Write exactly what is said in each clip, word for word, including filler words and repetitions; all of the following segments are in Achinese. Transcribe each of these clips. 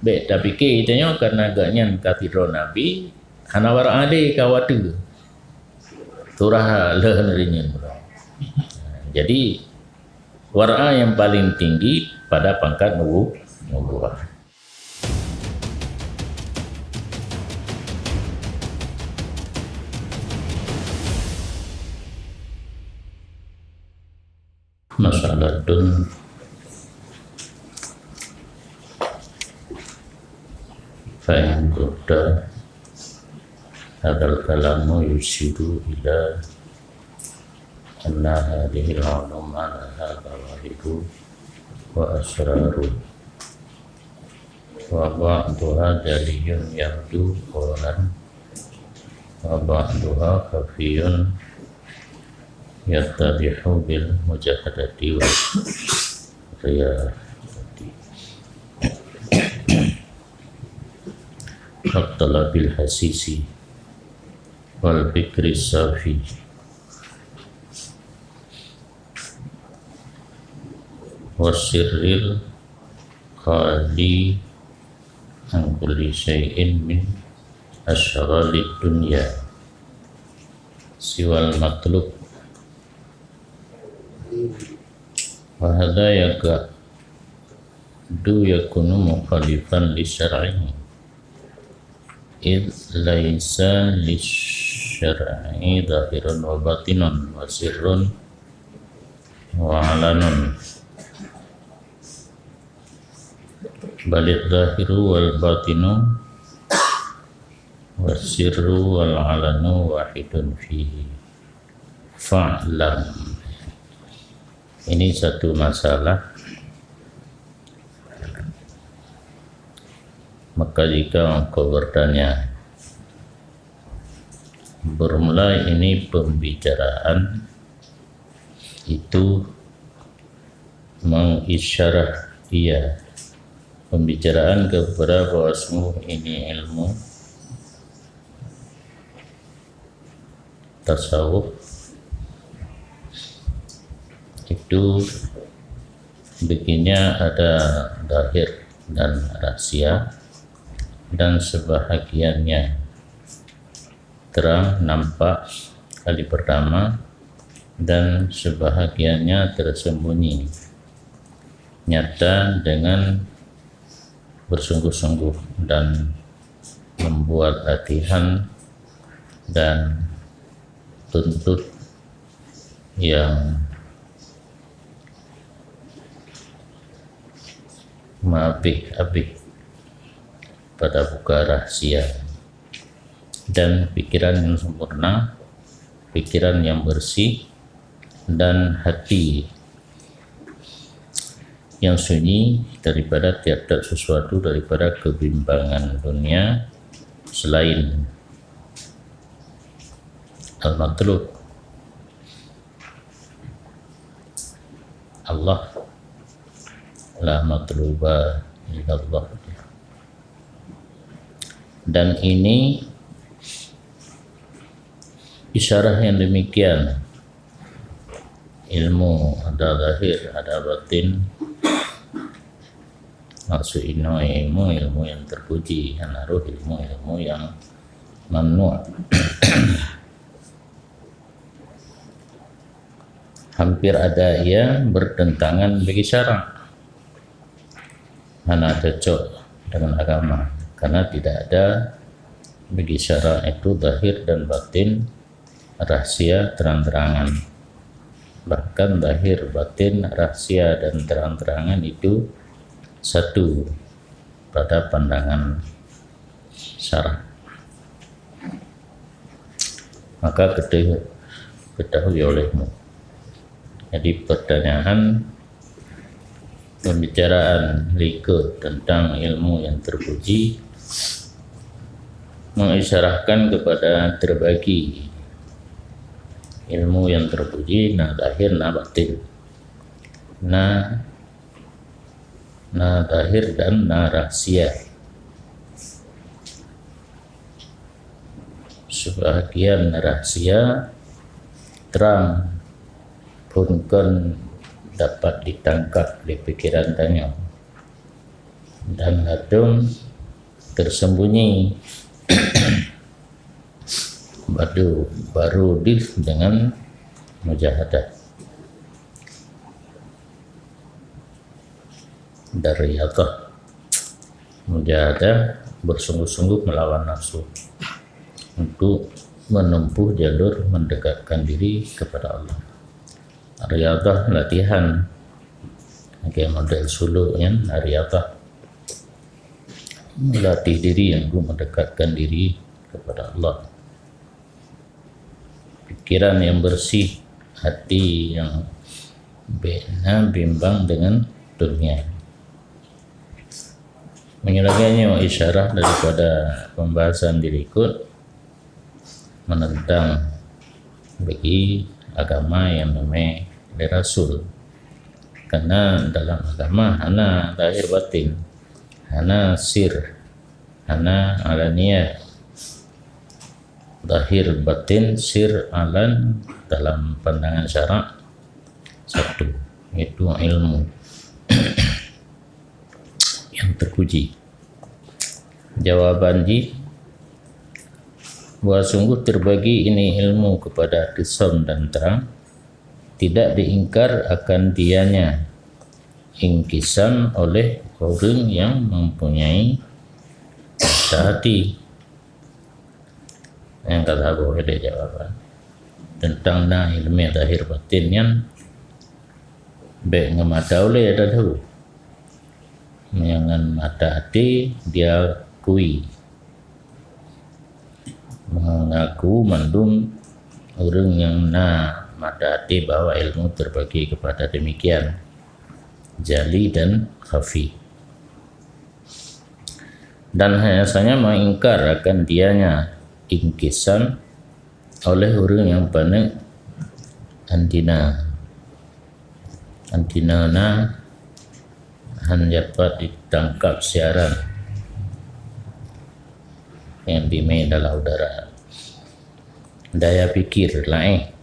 Bèk tapike tanyoe karena gobnyan ka sidroe nabi, hana warah lé ka watèe. Turah lheueh ngon rinyeun. Jadi, warah nyang paleng tinggi pada pangkat nubu-, nubuwah. Masalah tun فإن قلت هذا الكلام يشير إلى أن هذه العلوم لها ظواهر وأسرار، وبعضها جلي يبدو أولا، وبعضها خفي يتضح بالمجاهدة والرياضة. والطلب الحثيث والفكر الصافي والسر الخالي عن كل شيء من أشغال الدنيا سوى المطلوب. وهذا يكاد يكون مخالفا للشرع، إذ ليس للشرع ظاهر وباطن وسر وعلن، بل الظاهر والباطن والسر والعلن واحد فيه. فاعلم. Ini satu masalah. Maka jika engkau bertanya, bermula ini pembicaraan itu mengisyarah, iya, pembicaraan kepada bahwa sungguh ini ilmu tasawuf itu bikinnya ada zahir dan rahsia, dan sebahagiannya terang nampak kali pertama, dan sebahagiannya tersembunyi nyata dengan bersungguh-sungguh dan membuat latihan dan tuntut yang menghabis-habis pada buka rahsia, dan pikiran yang sempurna, pikiran yang bersih, dan hati yang sunyi daripada tiap-tiap sesuatu, daripada kebimbangan dunia selain al-matlub Allah, la matluba illallah. Dan ini isyarah yang demikian. Ilmu ada zahir, ada batin. Maksud inoe ilmu, ilmu yang terpuji, hana roh ilmu, ilmu yang mamnu'. Hampir ada ia bertentangan bagi syarak. Hana cocok dengan agama, karena tidak ada bagi syarak itu zahir dan batin, rahsia terang-terangan. Bahkan zahir, batin, rahsia dan terang-terangan itu satu pada pandangan syarak. Maka kete-, ketahui olehmu. Jadi pertanyaan pembicaraan likot tentang ilmu yang terpuji mengisyarahkan kepada terbagi ilmu yang terpuji, na zahir, na batin. Na, na zahir dan na rahsia. Sebahagian rahsia terang pun kon dapat ditangkap di pikiran tanyoe. Dan ladum tersembunyi. Baru, baru dih dengan mujahadah. Dan riyadhah. Mujahadah, bersungguh-sungguh melawan nafsu untuk menempuh jalur mendekatkan diri kepada Allah. Riyadhah, latihan. Oke, model suluk nyan, riyadhah. Melatih diri untuk mendekatkan diri kepada Allah. Pikiran yang bersih, hati yang bek na bimbang dengan dunia. Meunyoe lagèe nyoe isyarah daripada pembahasan dirikot menentang bagi agama yang namanya oleh Rasul. Karena dalam agama hana zahir batin, hana sir, hana alaniyah. Zahir, batin, sir, alan dalam pandangan syarak satu, yaitu ilmu yang terpuji. Jawaban jih, bahwa sungguh terbagi ini ilmu kepada kisam dan terang, tidak diingkar akan dianya ingkisam oleh orang yang mempunyai mata hati. Nyang ka saboh lé jawaban. Tentang na ilmu zahir batin nyan, bèk ngon mata ulèe tahu. Nyan ngon mata hati diakui. Mengaku mandum ureuëng nyang na mata hati bahwa ilmu terbagi kepada demikian, jali dan khafi. Dan hanya saja mengingkar akan dianya ingkisan oleh ureuëng nyang paneuk antina. Antina na hana dapat ditangkap siaran nyang dimé dalam udara. Daya pikir laén.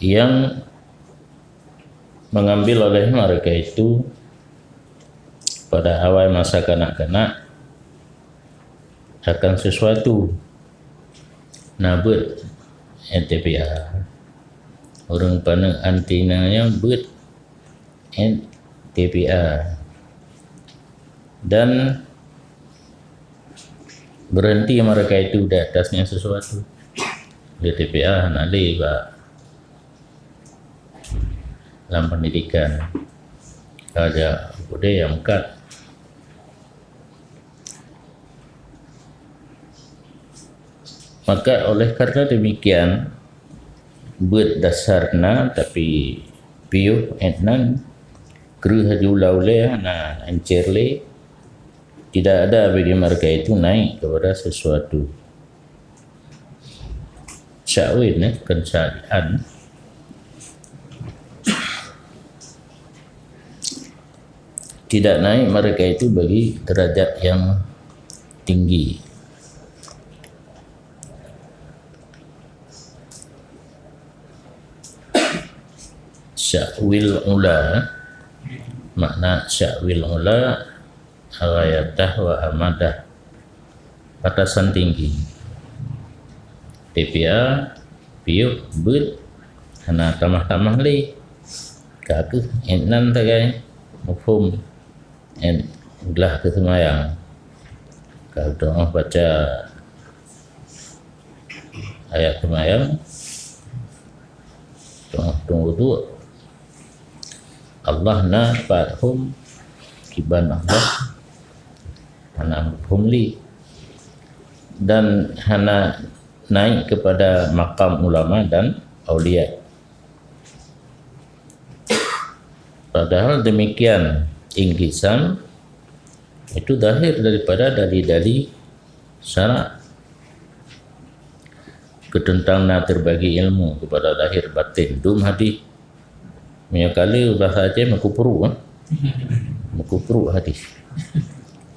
Nyang mengambil oleh mereka itu pada awal masa kanak-kanak akan sesuatu. Na beuet N T P A. Ureuëng paneuk antina nyan beuet N T P A. Dan berhenti mereka itu di atasnya sesuatu. Di T P A hana lé bak lam pendidikan. Raja budaya meukat. Maka oleh karena demikian, beuet dasar na, tapi piôh étnan kreueh haju lam ulèe na encer lé. Tidak ada bagi mereka itu naik kepada sesuatu. Sya'win, eh, bukan sya'an. Tidak naik mereka itu bagi derajat yang tinggi. Sya'wil ula, makna sya'wil ula, ghayatah wa amadah, batasan tinggi. T P A, piôh, beuet, hana tamah-tamah lé. Ka kheueh, étnan sagai, muphom, ét glah keu seumayang. Ka kheueh baca ayat seumayang, teungoh tueng uduk, Allah na pat hom, kiban Allah hana muphom lé, dan hana naik kepada makam ulama dan aulia. Padahal demikian, ingkisan itu zahir daripada dali-dali syarak. Keuteuntang na terbagi ilmu kepada zahir batin. Dum hadis. Meunyoe kali bahasa Aceh meukupru, eh? Meukupru hadis.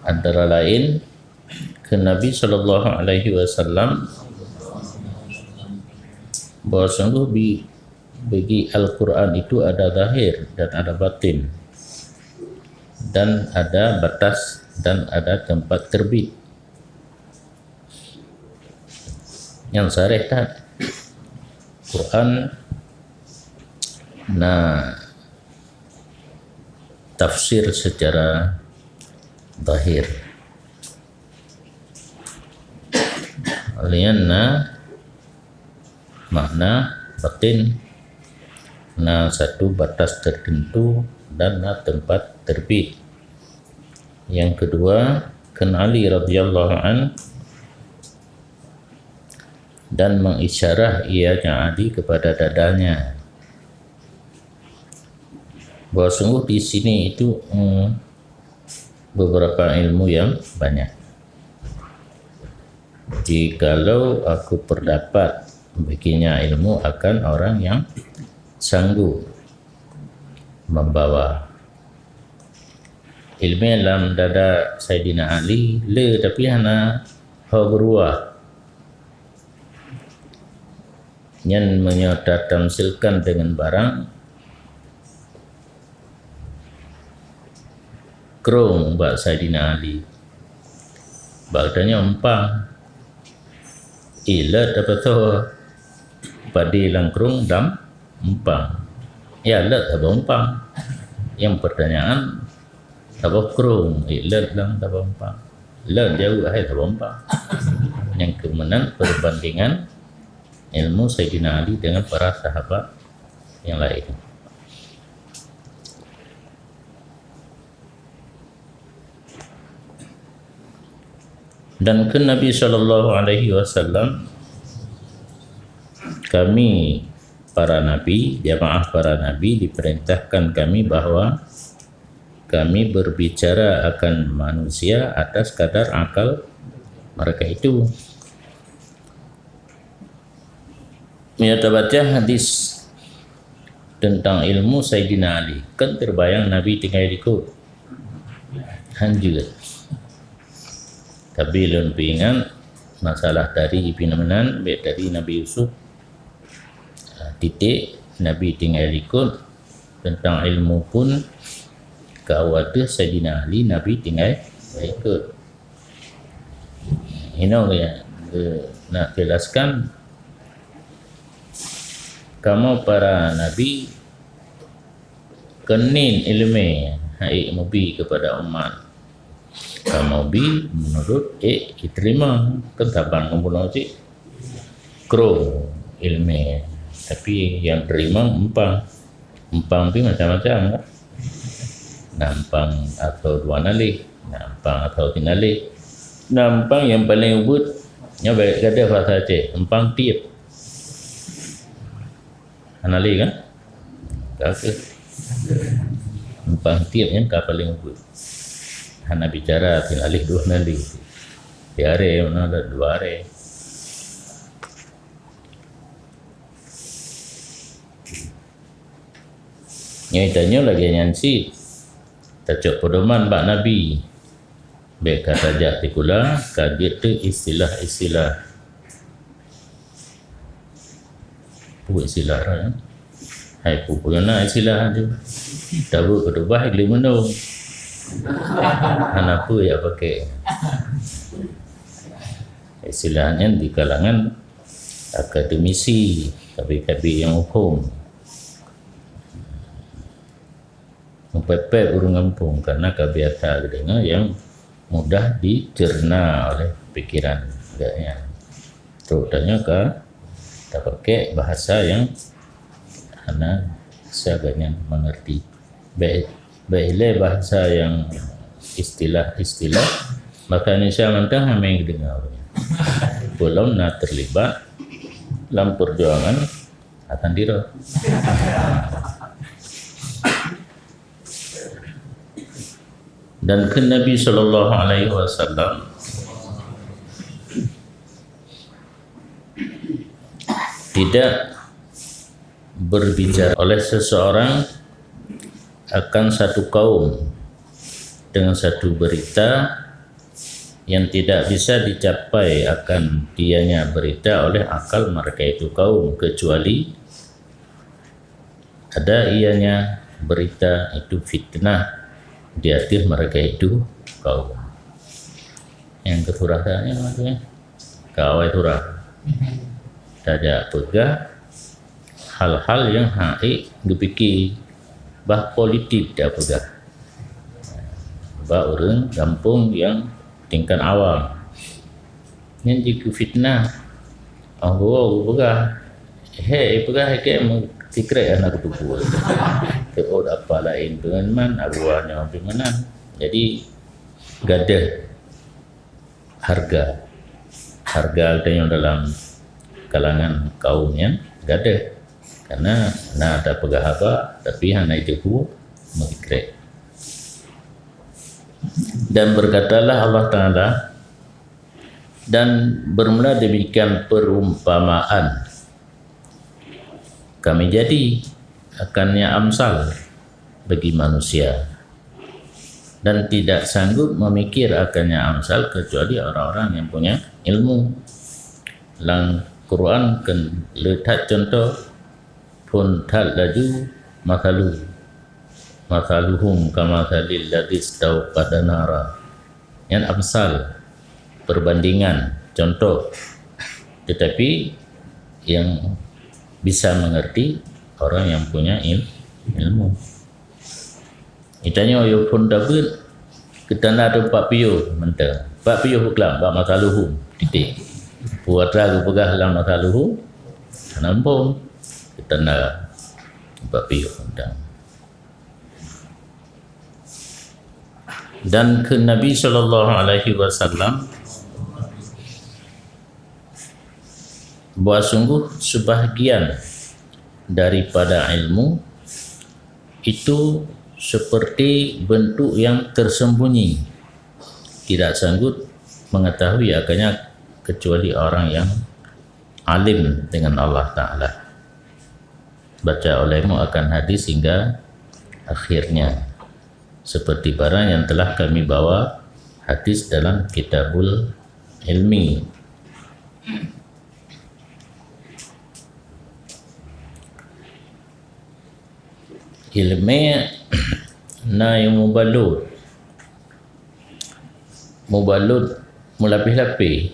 Antara lain, kheun Nabi sallallahu alaihi wasallam bahwa sungguh bi-, Bagi Al-Quran itu ada zahir dan ada batin, dan ada batas dan ada tempat terbit. Nyang sareh that, Quran na tafsir secara zahir. Laén na makna batin, na satu batas tertentu dan na tempat terbit. Yang kedua, kheun Ali radhiyallahu an, dan mengisyarah ianya Ali kepada dadanya. Bahwa sungguh di sini itu, hmm, beberapa ilmu yang banyak. Jikalau aku berdapat baginya ilmu akan orang yang sanggup membawa. Ilmu lam dada Saidina Ali le, tapi hana ho beuruah. Nyan meunyoe tatamsilkan deungon barang, krông bak Saidina Ali. Bak geutanyoe umpang. Ilot apa tho? Padé lam krông dam umpang. Ya, ilot saboh umpang. Nyang pertanyaan, saboh krông, ilot lam saboh umpang. Ilot jaweueb hai saboh umpang. Nyang keu meunan perbandingan ilmu Saidina Ali dengan para sahabat yang lain. Dan kheun Nabi sallallahu alaihi wasallam, kami para nabi, jamaah para nabi, diperintahkan kami bahwa kami berbicara akan manusia atas kadar akal mereka itu. Meunyoe tabaca hadis teuntang ilmu Saidina Ali, kan teubayang Nabi tinggai likot. Hanjeuet. Tapi lôn peuingat, masalah tari pih meunan, bèk tari Nabi Yusuf. Ah, titik Nabi tinggai likot, teuntang ilmu pun ka watèe Saidina Ali Nabi tinggai likot. Inoe geuh, geuh nak jelaskan, kamoe para nabi keuneuk ileumèe han ék mubi keupada umat. Kamoe bi meunurot ék jiteurimong, kan saban ngon bunoe cit. Krông ileumèe, tapi nyang teurimong umpang. Umpang pih macam-macam, kan? Na umpang atau dua naléh, na umpang atau tiga naléh. Na umpang nyang paleng ubit, nyoe bèk gadôh bahasa Aceh, umpang tiep. Hana lé, kan? Ka keuh. Umpang tiep nyan ka paleng ubit. Hana bicara tiga naléh, dua naléh. Tiga hari, mana ada dua hari. Nyoe tanyoe lagèe nyan cit. Tacok peudoman bak Nabi. Bèk ka tajak sikula, ka jeuet teuk istilah-istilah. Peue istilah, ya? Hai, peue-peue na istilah tu. Tabeuet keudubah igleh meunong. Hana peue jak pakè. Istilah nyan di kalangan akademisi, tabib-tabib nyang huköm. Meupèt-pèt ureueng gampông, karena ka biasa geudeungoe nyang mudah dicerna oleh pikiran geuh nyan. Trok tanyoe ka tapakè bahasa nyang hana bisa geuh nyan mengerti. Bèk, bèk ilèe bahasa nyang istilah-istilah, bahasa Indonesia mantong hana geudeungoe. Peulom na terlibat lam perjuangan akan diro. Dan kheun Nabi sallallahu alaihi wasallam, tidak berbicara oleh seseorang akan satu kaum dengan satu berita yang tidak bisa dicapai akan dianya berita oleh akal mereka itu kaum, kecuali ada ianya berita itu fitnah di atas mereka itu kaum. Nyang keu surah tadi maksudnya, keu awai surah. Tajak peugah hal-hal nyang hana geupike, bah politik tapeugah. Bak ureuëng gampông nyang tingkat awam. Nyan jikeu fitnah. Óh geuwoe geupeugah, "He, ipeugah ikei meusikrek hana kuteupue." Teuôt apa laén peuman, abu nyoe peumanan. Jadi, gadeh hareuga. Hareuga geutanyoe dalam kalangan kaum nyan gadeh. Karena na tapeugah haba, tapi hana jiteupue meusikrek. Dan berkatalah Allah Ta'ala, dan bermula demikian perumpamaan Kami jadikannya amsal bagi manusia, dan tidak sanggup memikir akannya amsal kecuali orang-orang yang punya ilmu. Lam Quran kheun le that contoh, phon that laju, masalu, masaluhum kamatsalil ladzi istauqada nara. Nyan amsal, perbandingan, contoh. Tetapi yang bisa mengerti orang yang punya il-, ilmu. Geutanyoe yôh phon tabeuet, geutanda teumpat piôh mantong. Pat piôh peuklam, bak masaluhum, titik. Peue atra geupeugah lam masaluhum, hana muphom. Geutanda teumpat piôh mantong. Dan kheun Nabi sallallahu alaihi wasallam, bahwa sungguh sebahagian daripada ilmu itu seperti bentuk yang tersembunyi, tidak sanggup mengetahui akannya kecuali orang yang alim dengan Allah Ta'ala. Baca olehmu akan hadis hingga akhirnya, seperti barang yang telah kami bawa hadis dalam Kitabul Ilmi. Ilmu na nyang mubalot, mubalot, mulapéh-lapéh.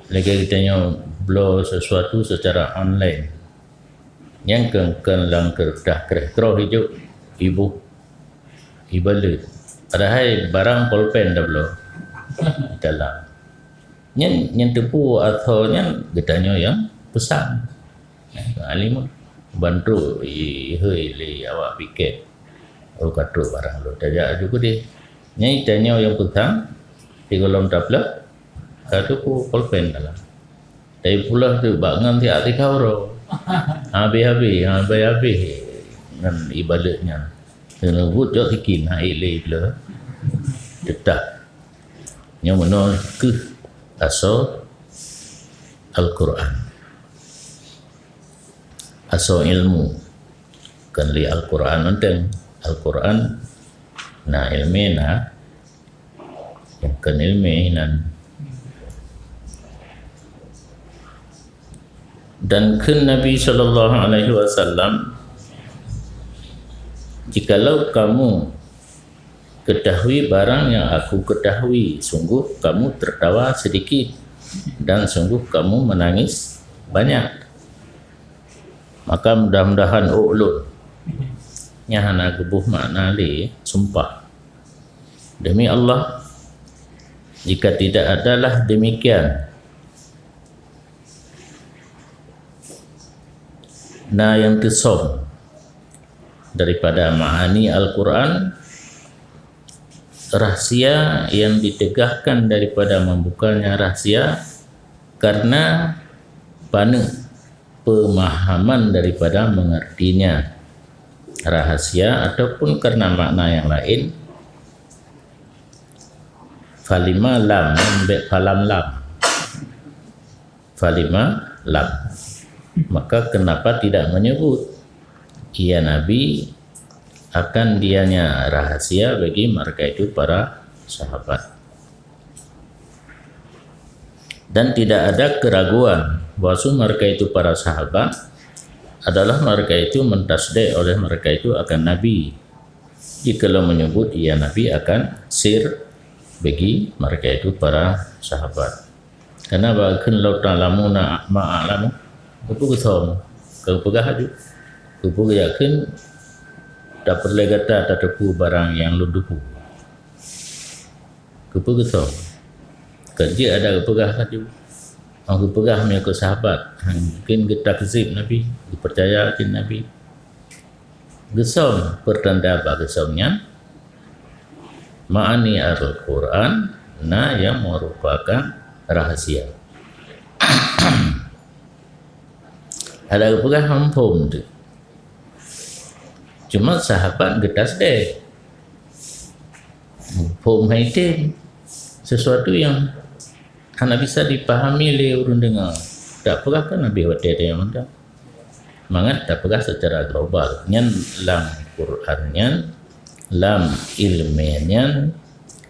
Lagée geutanyoe bloe sesuatu secara online, nyang keu-, keu lam keureutah kreh-kroh ijok iboh ibalot. Padahai barang polpen tabloe di dalam. Nyan, nyan teupeu asoe nyan geutanyoe nyang peusan. Alim bantu ihôi lé awak piket. Oh, ka trok barang lôn, tajak aju keudeh. Nyan tanyoe nyang peusan, sigohlom taplôh, ka teupeu polpen dalam. Tapi puloh tu bak ngon siat sikau ro. Habéh-habéh, habéh-habéh ngon ibalot nyan. Keuneubut jok sikin, hai lé bleu. Teutap. Nyoe meunoe keuh asoe Al-Quran. Asoe ilmu. Kon lé Al-Quran mantong. Al-Quran na ilmé na, nyang kon ilmé nan. Dan kheun Nabi sallallahu alaihi wasallam, "Jikalau kamu ketahui barang yang aku ketahui, sungguh kamu tertawa sedikit, dan sungguh kamu menangis banyak. Maka mudah-mudahan ôk lôn." Nyan hana geuboh makna lé, sumpah. Demi Allah, jika tidak adalah demikian, na nyang teusöm daripada ma'ani Al-Quran, rahsia yang ditegahkan daripada membukanya rahsia karena paneuk pemahaman daripada mengertinya rahsia ataupun karena makna yang lain. Falima lam, ambek falam lam. Falima lam. Maka kenapa tidak menyebut, ya Nabi, akan dianya rahasia bagi mereka itu para sahabat? Dan tidak ada keraguan bahwa mereka itu para sahabat adalah mereka itu mentasdek oleh mereka itu akan Nabi. Jikalau menyebut ia Nabi akan sir bagi mereka itu para sahabat. Karena bak kheun "Lau ta'lamuna ma a'lamu", keupeue geusöm, keupeugah aju. Keupeue geuyakén, tapeureulée gata tateupeue barang nyang lôn teupeue. Keupeue geusöm? Kon jeuet ada geupeugah laju. Óh geupeugah meunyoe keu sahabat, han mungken geutakzib Nabi, geupeucaya cit Nabi. Geusöm, peurtanda bak geusöm nyan, ma'ani Al-Qur'an na nyang meurupakan rahasia. Ada geupeugah muphom tu. Cuma sahabat geutasdek. Muphom hai tem. Sesuatu nyang hana bisa dipahami lé ureuëng deungoe. Tapeugah kan Nabi watée tanyong mantong. Mangat tapeugah secara global. Nyan lam Quran nyan, lam ileumé nyan,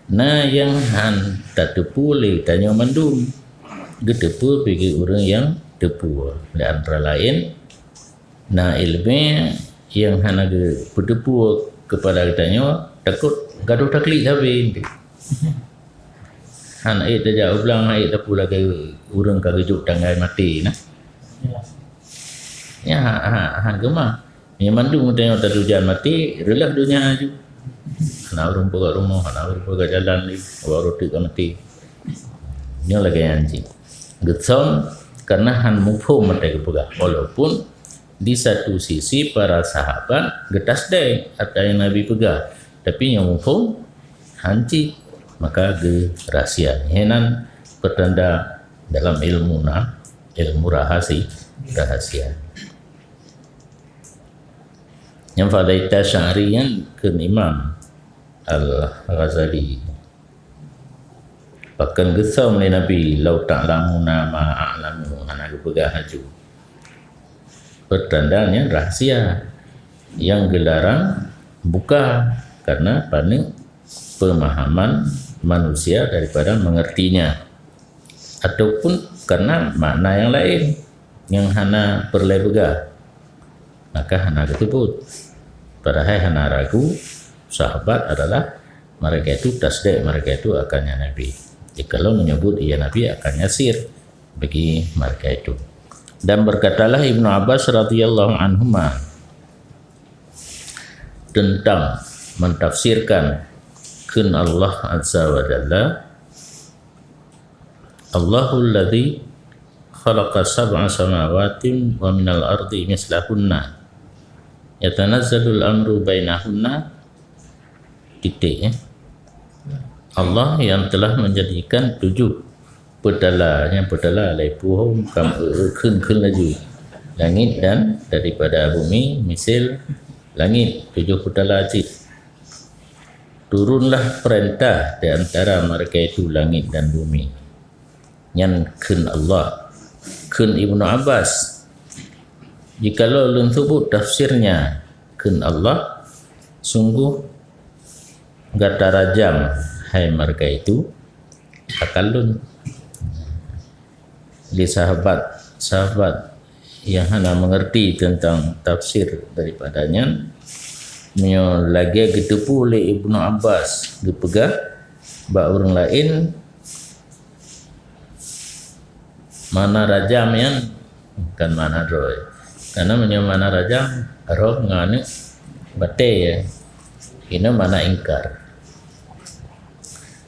na nyang han tateupeue lé tanyoe mandum. Geuteupeue bagi ureuëng nyang teupeue. Di antara laén, na ileumé nyang hana geupeuteupeue keupada geutanyoe, takot gadôh taklik sabe. Han ék tajak u blang, han ék tapeue lagée ureuëng ka geujok tanggai maté na. Ya, ha, ha, han geumah. Nyang mandum geutanyoe tatujan maté, reuloh donya aju. Hana ureuëng peugah rumoh, hana ureuëng peugah jalan lé, awak rot teuk ka maté. Nyoe lagée nyan cit. Geusöm karena han muphom maté geupeugah. Walaupun di satu sisi para sahabat geutasdek ata nyang Nabi peugah, tapi nyang muphom han cit, maka geurahsia. Nyan peutanda dalam ilmu na, ilmu rahasi-, rahasia. Nyang Fadaitta Sya'ri nyan kheun Imam Al-Ghazali. Pakon geusöm lé Nabi, "Lau ta'lamuna ma a'lamu", hana geupeugah laju. Peutanda nyan rahasia. Nyang geularang buka karena paneuk pemahaman manusia daripada mengertinya. Ataupun karena makna nyang laén nyang hana peureulée peugah, maka hana geuteupeue. Padahai hana ragu, sahabat adalah mereka itu tasdek mereka itu akannya Nabi. Jikalau menyebut ia Nabi akannya sir bagi mereka itu. Dan berkatalah Ibnu Abbas radhiyallahu anhuma tentang mentafsirkan kheun Allah Azza wa Jalla, "Allahul ladzi khalaqa sab'a samawatin wa minal ardi mislahunna. Yatanazzalul amru bainahunna," titik, ya. Allah yang telah menjadikan tujuh peutala, nyang peutala lhée puhom kam, e, e, kheun-kheun laju. Langit dan daripada bumi, misil langit, tujuh peutala cit. Turunlah perintah di antara mereka itu langit dan bumi. Nyan kheun Allah. Kheun Ibnu Abbas, jikalau lôn sebut tafsirnya kheun Allah, sungguh gata rajam, hai mereka itu, akal lôn. Di sahabat, sahabat yang hana mengerti tentang tafsir daripada nyan, meunyoe lagée geuteupeue lé Ibnu Abbas geupeugah bak ureuëng laén, makna rajam nyan bukan makna droe. Karena meunyoe makna rajam, roh ngon aneuk batée, ya. Inoe makna ingkar.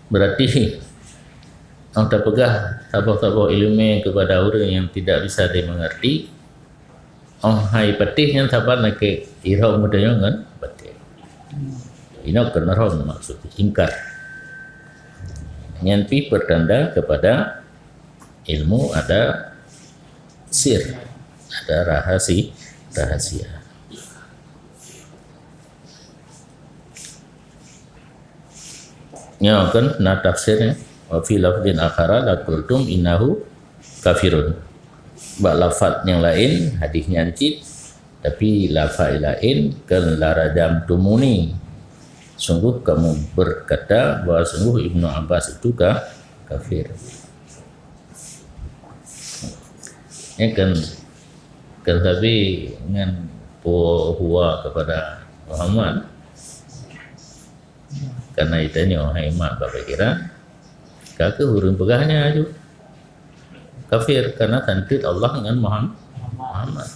Berarti, óh tapeugah saboh-saboh ileumé keupada ureuëng nyang tidak bisa dimengerti, óh hai patéh nyan saban lakée iroh meutanyoe ngon patéh. Inoe keuneurhom maksud ingkar. Nyan pih pertanda kepada ilmu ada sir, ada rahasi-, rahasia. Nyoe kan na tafsirnya, "Wa fi lafdin akhara laqultum innahu kafirun." Bak lafaz nyang laén, hadis nyan cit, tapi lafaz laén kan, "La rajamtumuni." Sungguh kamu berkata bahwa sungguh Ibnu Abbas itu ka-, kafir. Ya kan, Teusabe ngon peue hua kepada Muhammad. Karena geutanyoe hai umat bak pikiran, ka kheueh ureuëng peugah nyan aju kafir, karena santet Allah ngon Muham-, Muhammad.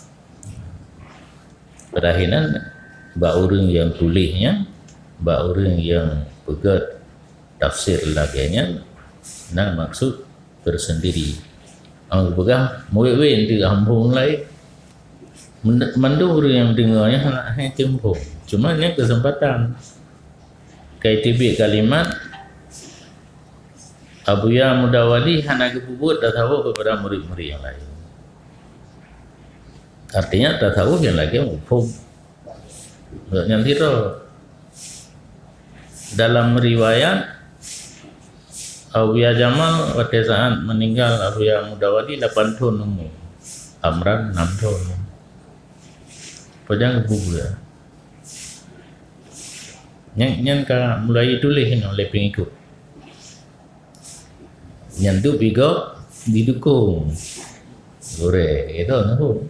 Padahai nan bak ureuëng nyang tuléh nyan, bak ureuëng nyang peugah tafsir lagée nyan, na maksud tersendiri. Awak peugah, muwét-wét di kampung laén. Men-, mandum ureuëng nyang deungoe nyan hana hai teumpông. Cuma nyan keuseumpatan. Kai teubiet kalimat, Abuya Mudawali hana geupeubuet tasawuf daripada murit-murit nyang laén. Artinya, tasawuf nyang lagée muphom. Nyan sidroe. Dalam riwayat, Abuya Jamal watée saat meninggal Abuya Mudawali lapan thon umu. Amran enam thon. Peue nyang geupeubuet? Nyan, nyan ka mulai tuléh nyoe lé peungikot. Nyan tu pih gob didukung. Gurée, itu nahun.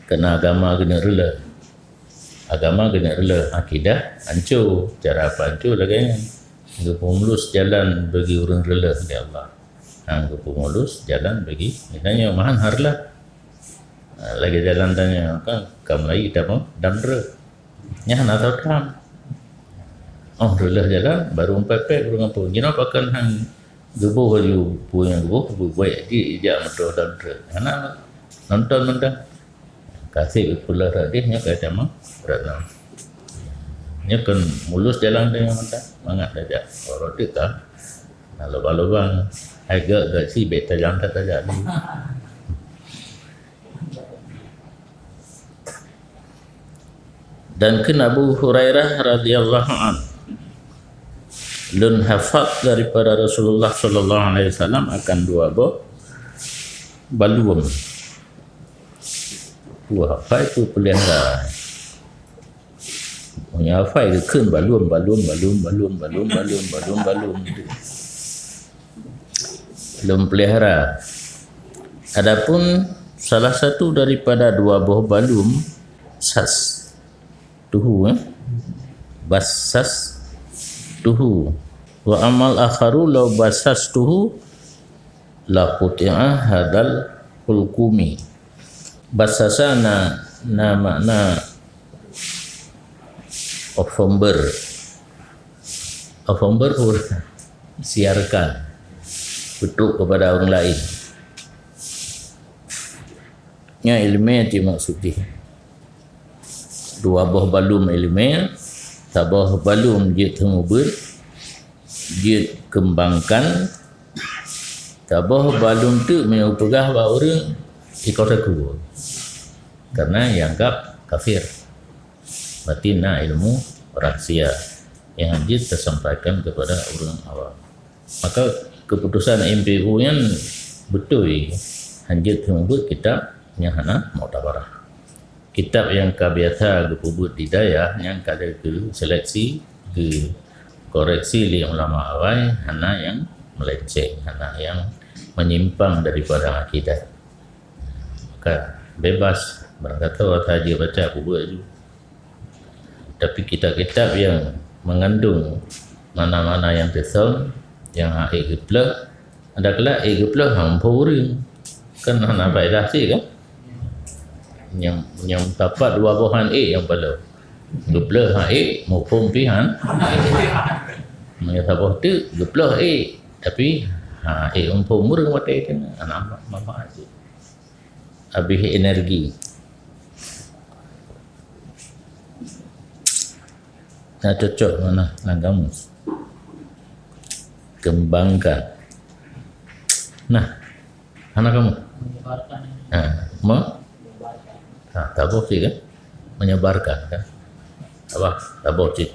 Kena agama keuneuk reuloh. Agama keuneuk reuloh, akidah hanco. Cara apa hanco lagée nyan? Geupeumulus jalan bagi ureuëng reuloh lé Allah. Hang geupeumulus jalan bagi, misalnya, mahan harlah. Ha, lagée jalan tanyoe kan, ka mulai dam, dam treuk. Nyan hana tahu tam. Oh, reuloh jalan, baru empat pet, baru ngampun. Jinoe pakon hang geuboh laju, peue nyang geuboh, geuboh baik di ijak moto dam treuk. Hana nonton mantong. Kaseb pula rot deh, nyoe ka tamong rot nam. Nyoe kon mulus jalan tanyoe mantong, mangat tajak. Rot deh ka na lubang-lubang. Hai gak, gak si bek tajam tak tajak ni. Dan kheun Abu Hurairah radhiyallahu anhu, "Lôn hafat daripada Rasulullah sallallahu alaihi wasallam akan dua boh baluem." Wah, hafai tu pelihara. Meunyoe hafai geukheun baluem, baluem, baluem. Lôn pelihara. Adapun salah satu daripada dua boh baluem, sas tuhu, eh? Basas tuhu. Wa amal akharu law basas tuhu la quti'a hadal hulkumi. Basasa na, na makna ofomber. Ofomber pun siarkan betul kepada orang lain. Nyan iéleumé cit maksud jih. Dua boh balum iéleumé, saboh balum jeuet teumeubeut, jeuet keumbangkan, saboh balum teuk meunyoe peugah bak ureuëng, iko saku. Karena dianggap kafir. Berarti na ilmu rahsia yang jeuet tasampaikan kepada ureuëng awam. Maka keputusan M P U nyan beutôi, hanjeuet teumeubuet kitab nyang hana muktabarah. Kitab nyang ka biasa geupeubuet di dayah nyang ka geuseleksi, geukoreksi lé ulama awai, hana nyang melenceng, hana nyang menyimpang daripada akidah. Ka bebas, barangkato ata jeuet baca peubuet ju. Tapi kitab-kitab yang mengandung mana-mana yang teusöm, yang hana ék geuplôh, ada kelak ék geuplôh hana muphom ureuëng. Kan hana faedah cit kan? Nyang, nyang tapat dua boh hana ék nyang paloe. Geuplôh hana ék, muphom pih hana. Meunyoe saboh teuk geuplôh ék, tapi hana ék muphom ureuëng watée itu. Hana manfaat cit. Habis energi. Nah, cocok mana? Nah, kamus. Kembangkan. Nah, hana kamu? Ha, me? Ha, taboh cit kan? Menyebarkan kan? Apa? Taboh cit.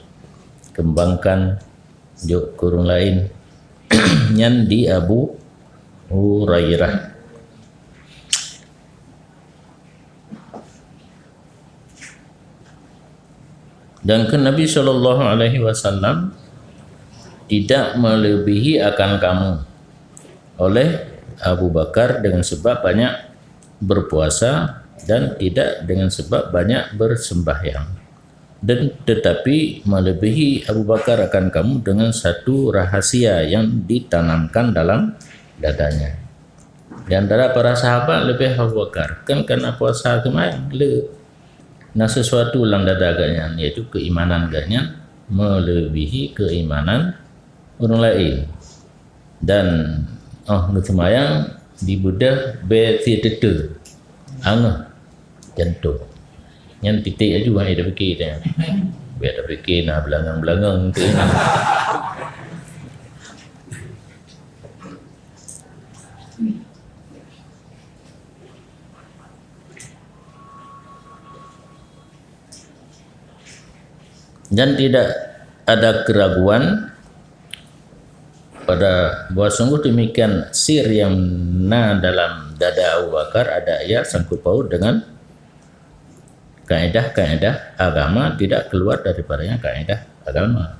Kembangkan jok keu ureuëng laén. Nyan di Abu Hurairah. Dan kheun Nabi sallallahu alaihi wasallam, "Tidak melebihi akan kamu oleh Abu Bakar dengan sebab banyak berpuasa dan tidak dengan sebab banyak bersembahyang. Dan tetapi melebihi Abu Bakar akan kamu dengan satu rahasia yang ditanamkan dalam dadanya. Di antara para sahabat lebih Abu Bakar, kan karena puasa kemarin, le. Na sesuatu lam dada geuhnyan, yaitu keimanan geuhnyan melebihi keimanan ureuëng laén. Dan óh geuseumayang, dibeudôh bée sie teute, angeuh jantông. Nyan titek laju, hai tapike teuh. Bèk tapike na beulangöng-beulangöng teuh. Dan tidak ada keraguan pada bahwa sungguh demikian sir yang na dalam dada Abu Bakar ada ia sangkut paut dengan kaedah-kaedah agama, tidak keluar daripadanya kaedah agama.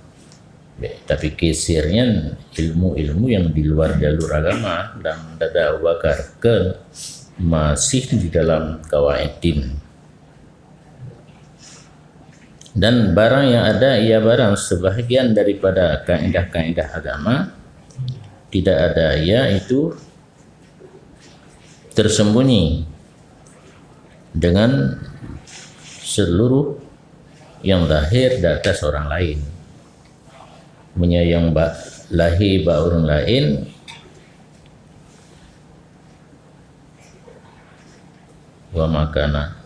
Tapi sir nyan ilmu-ilmu yang di luar jalur agama, dan dada Abu Bakar ke masih di dalam kawaidin. Dan barang yang ada ia barang sebahagian daripada kaedah-kaedah agama, tidak ada ia itu tersembunyi dengan seluruh yang zahir di atas orang lain. Meunyoe nyang bak lahé bak ureuëng laén, wa makana.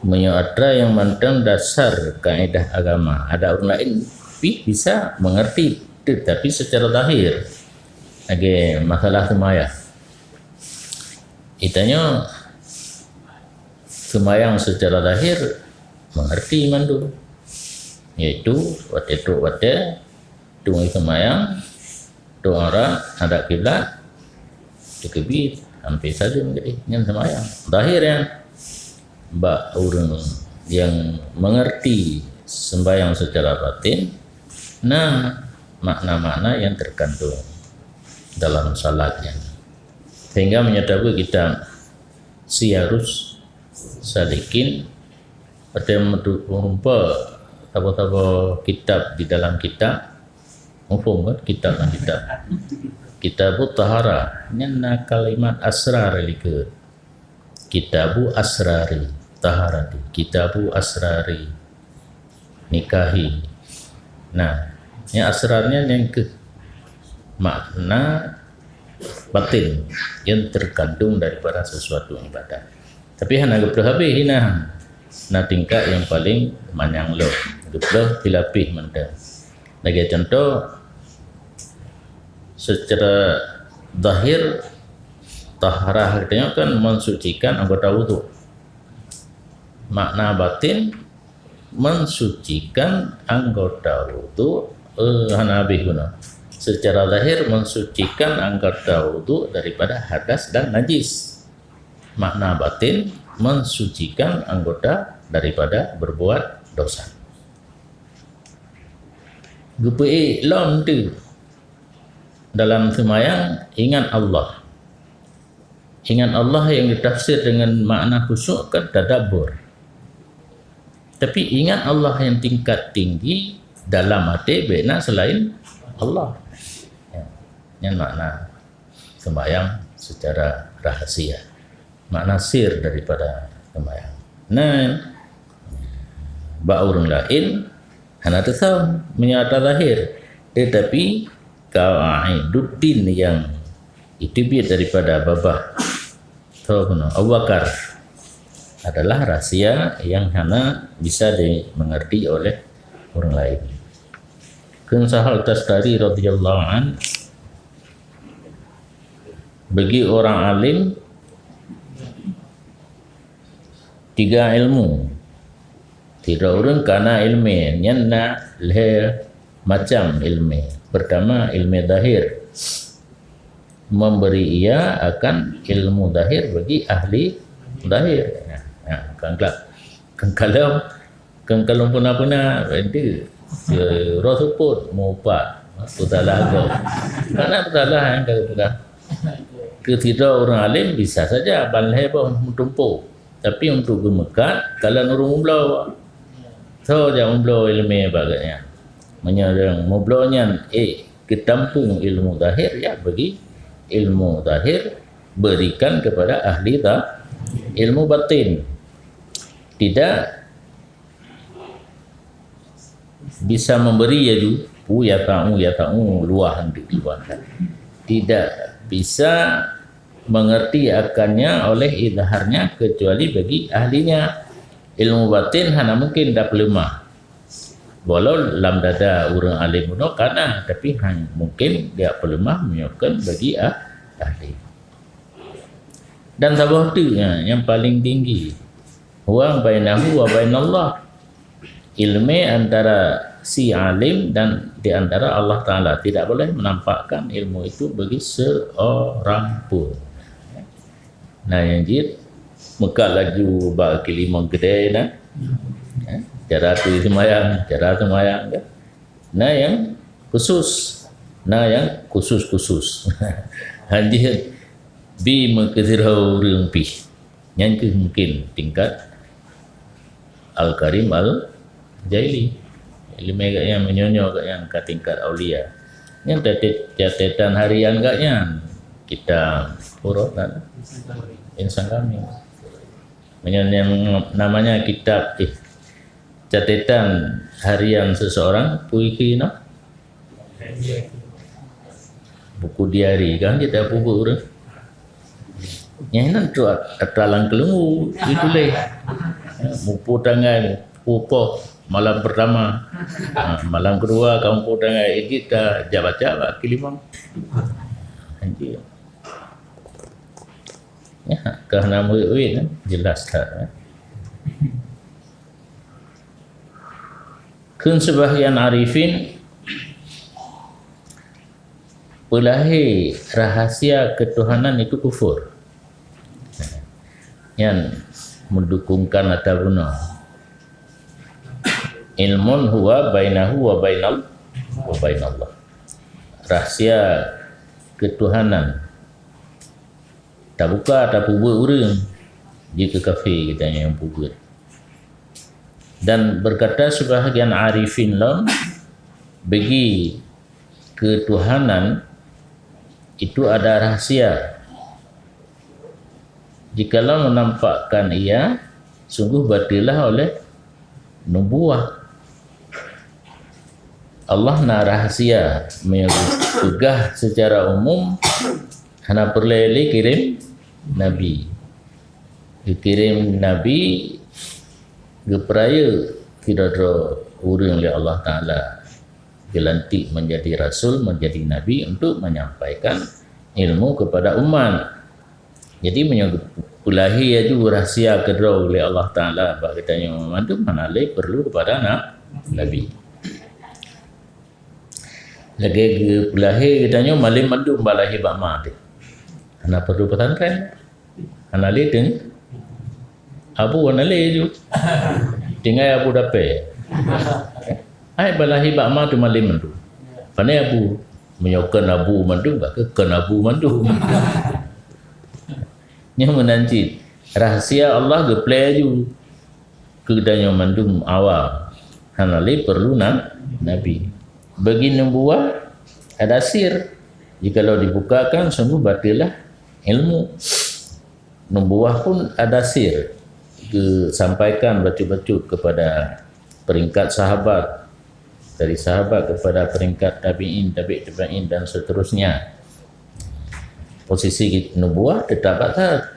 Meunyoe atra nyang mantong dasar kaedah agama, ada ureuëng laén pih bisa mengerti, tetapi secara zahir. Lagée masalah seumayang. Itanyoe seumayang secara zahir mengerti mandum, yaitu watée trok watée, tueng seumayang, tueng ora hadap kiblat, teukeubit, hampé saleuem keudeh, nyan seumayang. Zahir nyan, bak ureuëng nyang mengerti sembahyang secara batin, na makna-makna yang terkandung dalam salat nyan. Sehingga meunyoe tabeue kitab Siyarus Salikin, watée meutu-, meureumpok saboh-saboh kitab di dalam kitab, muphom kan kitab dan kitab. Kitabut Taharah, nyan na kalimat asrar likot. Kitabu asrari taharati, kitabu asrari nikahi. Nah, nyang asrar nyan nyang keuh makna batin yang terkandung daripada sesuatu ibadat. Tapi hana geupeuleueh habéh, hina. Na tingkat yang paling manyang lom, geupeuleueh silapih mantong. Lagée contoh, secara zahir, taharah geutanyoe kan mensucikan anggota wudhu. Makna batin, mensucikan anggota wudhu, eh, hana habéh guna. Secara zahir, mensucikan anggota wudhu daripada hadas dan najis. Makna batin, mensucikan anggota daripada berbuat dosa. Geupeuék lom teuh dalam seumayang, ingat Allah. Ingat Allah yang ditafsir dengan makna khusyuk kan tadabbur. Tapi ingat Allah yang tingkat tinggi dalam até bèk na selain Allah. Ya. Nyan makna sembahyang secara rahasia. Makna sir daripada sembahyang. Nah, bak ureuëng laén hana teusöm meunyoe atra zahir, tetapi kaiduddin yang itu biet daripada babah Abu Bakar adalah rahsia yang hana bisa dimengerti oleh ureuëng laén. Kheun Sahal Tustari radhiyallahu an, bagi orang alim, tiga ilmu. Sidroe ureuëng kana ilmu, nyan na lhée macam ilmu. Pertama, ilmu zahir. Memberi ia akan ilmu zahir bagi ahli zahir. Nah, nah, kan kelak. Kan kalau, kan kalau puna-puna, itu, ya, roh suput, mupat, putalah agam. Mana putalah yang kau pegang? Keu sidroe ureuëng além bisa saja ban lhée boh meutumpôk, tapi untuk geumeukat kalon ureuëng mubloe. Soe jak mubloe iéleumé bak gobnyan? Meunyoe ureuëng mubloe nyan ék geutampung ilmu zahir, ya bagi ilmu zahir, berikan kepada ahli za-, ilmu batin. Tidak bisa memberi laju, pu ya ta'u, ya ta'u, luah untuk luah. Tidak bisa mengerti akannya oleh izharnya kecuali bagi ahlinya. Ilmu batin hana mungkin dapeuleumah. Walau lam dada ureuëng além bunoe kana, tapi han mungkin dapeuleumah meunyoe kon bagi ah-, ahli. Dan saboh teuk nyan nyang paling tinggi, huwa bainahu wa bainallah. Ilmu antara si alim dan di antara Allah Taala. Tidak boleh menampakkan ilmu itu bagi seorang pun. Nah, nyang jeuet meukat laju bak keulimong keudè na. Eh, cara tu seumayang, cara seumayang kan. Na nyang khusus, na nyang khusus-khusus. Hanjeuet bi meukeusidroe ureuëng pih. Nyan keuh mungkin tingkat Al-Karim Al-Jaili. Iéleumé gobnyan meunyoe-nyoe gobnyan ka tingkat aulia. Nyan catet-, catetan harian gobnyan. Kitab urut dan insan kami. Meunyoe nyang namanya kitab, eh, catetan harian seseorang, puisi noh. Buku diari kan kita peubuet ureuëng. Nyang nan tu atra lam keuleungu dituléh. Mupu tanggai, mupu poh, malam pertama. Ha, malam kedua kamu mupu tanggai, eh, kita jak baca bak keulimong. Anjir. Ya, ka hana murit-murit kan? Jelas that, kan? Kheun sebahagian arifin, peulahé rahasia keutuhanan itu kufur. Nyan meudukungkan ata bunoe. Ilmun huwa bainahu wa bainal-, wa bainallah. Rahasia keutuhanan tabuka, tapeubuet ureuëng, jeuet keu kafé geutanyoe nyang peubuet. Dan berkata sebahagian arifin lom, bagi keutuhanan itu ada rahasia. Jikalau menampakkan ia, sungguh bateulah oleh nubuwah. Allah na rahasia, meunyoe geupeugah secara umum, hana peureulée lé kirém nabi. Geukirém nabi, geupeurayeuk sidroe-droe ureuëng lé Allah Taala, geulantik menjadi rasul, menjadi nabi untuk menyampaikan ilmu kepada umat. Jadi, meunyoe geupeulahé laju rahsia keudroe lé Allah Taala bak geutanyoe mandum, hana lé peurlu keupada na-, nabi. Lagée geupeulahé geutanyoe malém mandum bak lahé bak ma teuh. Hana peurlu pesantren. Hana lé teung-, abu hana lé ju. Tinggai abu dapée. Hai bak lahé bak ma teuh malém mandum. Pane abu? Meunyoe kon abu mandum, ka keuh kon abu mandum. Nyoe meunan cit, rahsia Allah geuplé ju keu geutanyoe mandum awam. Hana lé peurlu na-, nabi. Bagi nubuwah ada sir. Jikalau dibukakan, sungguh bateulah ilmu. Nubuwah pun ada sir. Geusampaikan bacut-bacut kepada peringkat sahabat. Dari sahabat kepada peringkat tabi'in, tabi' tabi'in dan seterusnya. Posisi nubuwah tetap ada.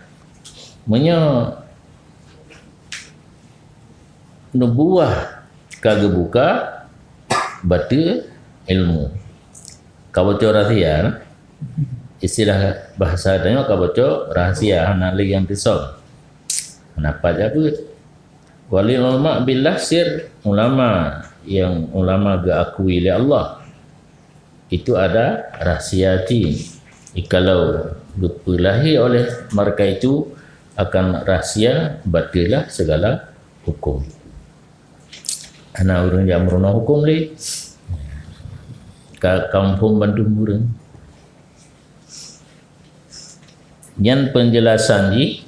Meunyoe nubuwah ka geubuka, bateu ilmu. Ka bocor rahsia, nah. Istilah bahasa tanyoe ka bocor rahsia, hana lé nyang teusöm. Hana pat jabeuet. Walil ulama billah sir, ulama nyang ulama geuakui lé Allah. Itu ada rahsia jih. Jikalau geupeulahé oleh mereka itu akan rahsia, bateulah segala hukum. Hana ureuëng jak meurunoe hukum lé. Ka, ka muphom bandum ureuëng. Nyan penjelasan jih,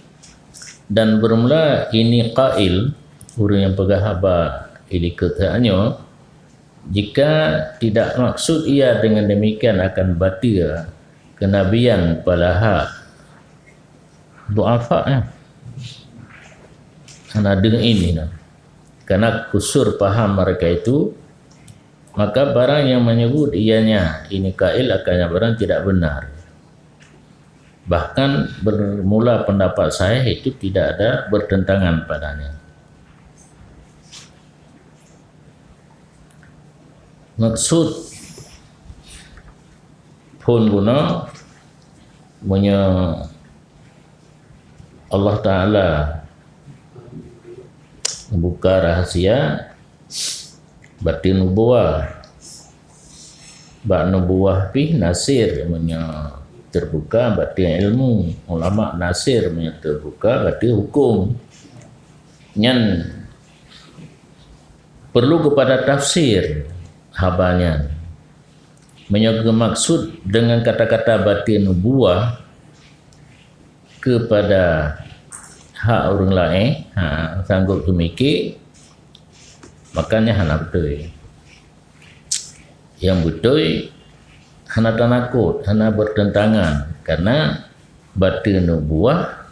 dan bermula ini qail, ureuëng nyang peugah haba ilikot nyoe, jika tidak maksud ia dengan demikian akan batil kenabian pada hak du'afa, ya. Hana deuh ini, nah. Karena kusur paham mereka itu, maka barang yang menyebut ianya ini qail akan barang tidak benar. Bahkan bermula pendapat sahih itu tidak ada bertentangan padanya. Maksud phon guna, meunyoe Allah Ta'ala buka rahasia batin nubuwah. Bak nubuwah pih nasir, meunyoe terbuka batin ilmu, ulama nasir, meunyoe terbuka batin hukum. Nyan perlu kepada tafsir haba nyan. Meunyoe geumaksud dengan kata-kata batin nubuwah kepada hak ureuëng laén, ha, sanggup geumiki, makanya hana beutôi. Yang beutôi hana tanakot, hana bertentangan, karena batin nubuwah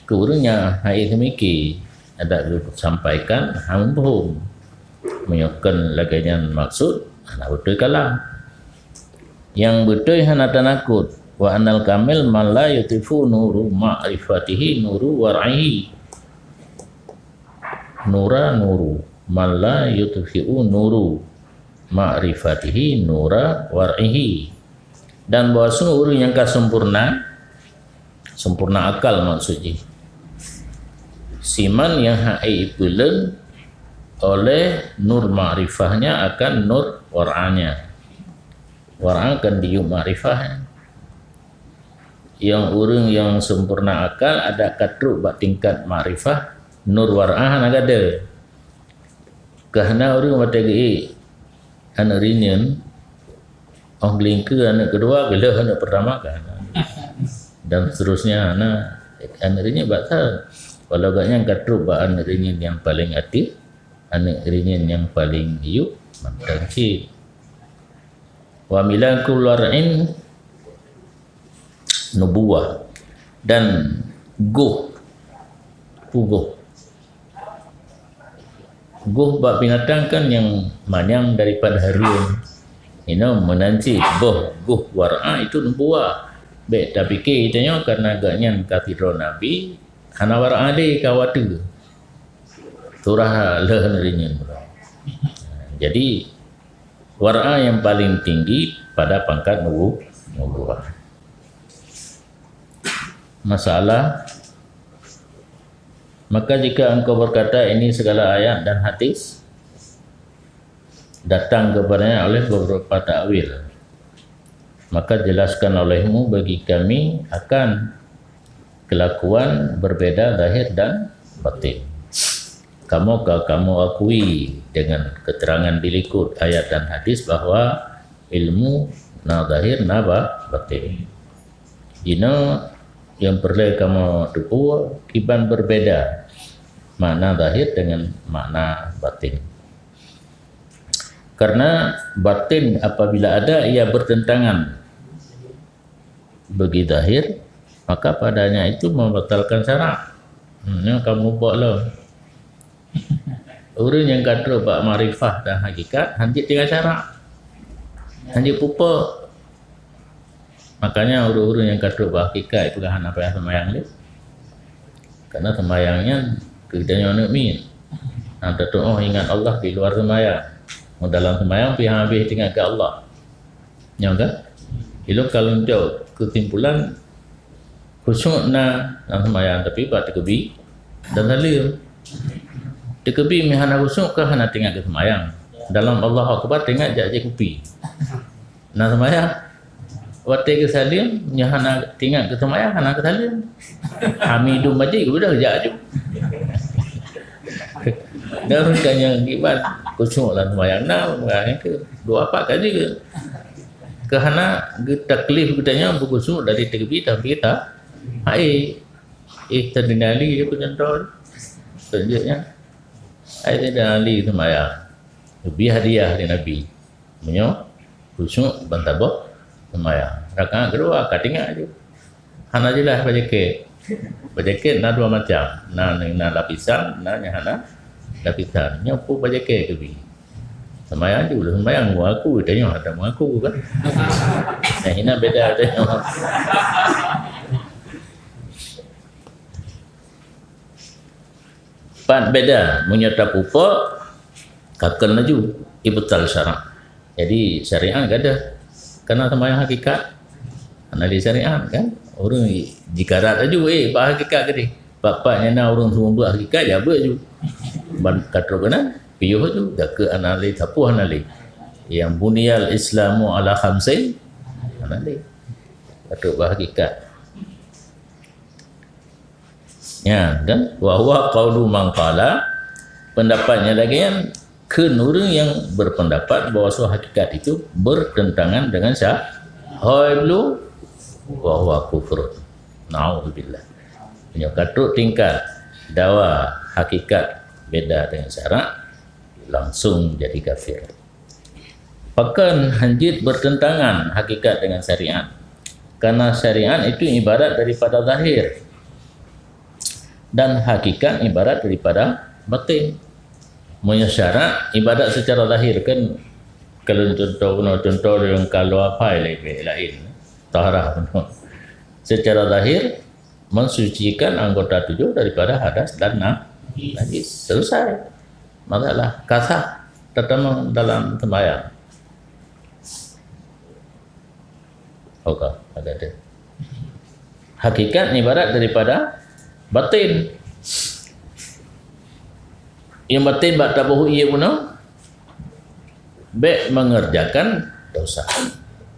keu ureuëng nyang hai geumiki, adak geusampaikan hana muphom. Meunyoe kon lagée nyan maksud, hana beutôi kalam. Yang beutôi hana tanakot, wa annal kamil man la yutifu nuru ma'rifatihi nuru war'ihi. Nura nuru, man la yutfi'u nuru ma'rifatihi nura war'ihi. Dan bahwasanya ureuëng nyang ka sempurna, sempurna akal maksud jih, siman nyang hai ipeuleuen oleh nur makrifahnya akan nur war'anya. War'a kan diyueb makrifah. Nyang ureuëng nyang sempurna akal adak ka trok bak tingkat makrifah, nur war'ah hana gada. Keuhana ureuëng watée geuék aneuëk rinyeun, óh geulingkeue aneuëk keudua, geulheueh aneuëk peurtama keuhana. Dan seterusnya, hana aneuëk rinyeun bak that. Walau gobnyan ka trok bak aneuëk rinyeun nyang paleng ateueh, aneuëk rinyeun nyang paleng yueb mantong cit. Wa milakul war'in nubuwah, dan goh, peue goh. Goh bak binatang kan nyang manyang daripada hareuem. Inoe meunan cit boh goh war'a itu nubuwah. Bék tapike tanyoe karena gobnyan ka sidroe nabi hana war'a lé ka watée. Turah leuh narinyang. Jadi, war'a yang paling tinggi pada pangkat nubu-, nubuwah. Masalah, maka jika engkau berkata ini segala ayat dan hadis datang kepadanya oleh beberapa takwil, maka jelaskan olehmu bagi kami akan kelakuan berbeda zahir dan batin. Kamu ka kamu akui dengan keterangan di likot ayat dan hadis bahwa ilmu na zahir na ba-, batin. Jinoe nyang peureulée kamoe teupeue kiban berbeda makna zahir dengan makna batin. Karena batin apabila ada ia bertentangan bagi zahir, maka padanya itu membatalkan syarak. Hmm, nyoe kamoe buet lom. Ureuëng nyang ka trok bak makrifah dan hakikat, hanjeuet tinggai syarak. Hanjeuet pupo. Makanya ureuëng-ureuëng nyang ka trok bak hakikat itu kan hana payah seumayang lé. Karena seumayang nyan keu geutanyoe aneuëk miet. Nah, teutuoh ingat Allah di luar seumayang. Dalam seumayang pih habéh teuingat keu Allah. Nyoe kan? Ilong kalau jok kesimpulan, khusyuk na dalam seumayang, tapi bak teukeubie dan saleuem. Teukeubie meuhana khusyuk ka hana teuingat keu seumayang. Dalam Allahu Akbar teuingat jak jép kupi. Na seumayang, watée geusaleuem, nyoe hana teuingat keu seumayang, hana geusaleuem. Hamidum Majid geubeudôh jak aju. Dan ureuëng nyang kiban khusyuk lam seumayang na, nyang keu dua pat ka jeuet. Keuhana geutaklif geutanyoe beukhusyuk dari teukeubie sampai ta-, Hai, eh, tadi nali je pun contoh. Tunjuknya. Hai, tadi nali sembahyang. Lebih hadiah dari Nabi. Meunyoe khusyuk ban saboh seumayang. Rakaat keudua ka tinggai ju. Hana jeulaih bak jakét. Bak jakét na dua macam. Na, na lapisan, na nyang hana lapisan. Nyoe peue bak jakét keubi. Seumayang ju, seumayang mengaku, tanyoe hana mengaku kan. Nah, hina beda tanyoe. Pat beda, meunyoe tapupok, ka kheun laju, ibtal syarak. Jadi, syariat gadoh. Kana seumayang hakikat, hana lé syariat kan? Ureuëng jikarat laju, eh, bak hakikat gadih. Pat-pat nyang na ureuëng seumeubeuet hakikat, ya beuet laju. Ban ka trok keunan, piôh laju, dakeu hana lé, sapeue hana lé. Yang buniyal Islamu ala khamsin, hana lé. Ka trok bak hakikat. Ya, dan wa huwa qaulu man qala, pendapat nyang lagée nyan kheun ureuëng nyang berpendapat bahwa hakikat itu bertentangan dengan sya-, hai lu, wa huwa kufrun. Naudzubillah. Nyoe ka trok tingkat dawa hakikat beda dengan syarak, langsung jadi kafir. Pakon hanjeuet bertentangan hakikat dengan syariat? Karena syariat itu ibarat daripada zahir dan hakikat ibarat daripada batin. Meunyoe syarak ibarat secara zahir kan, kalau contoh, contoh yang kalau apa lebih lain, taharah. Secara zahir mensucikan anggota tujuh daripada hadas dan na-, najis. Selesai. Masalah ka sah tatamong dalam sembahyang. Oke, ada deh. Hakikat ibarat daripada batin. Yang batin bak taboh ié bunoe, bék mengerjakan dosa.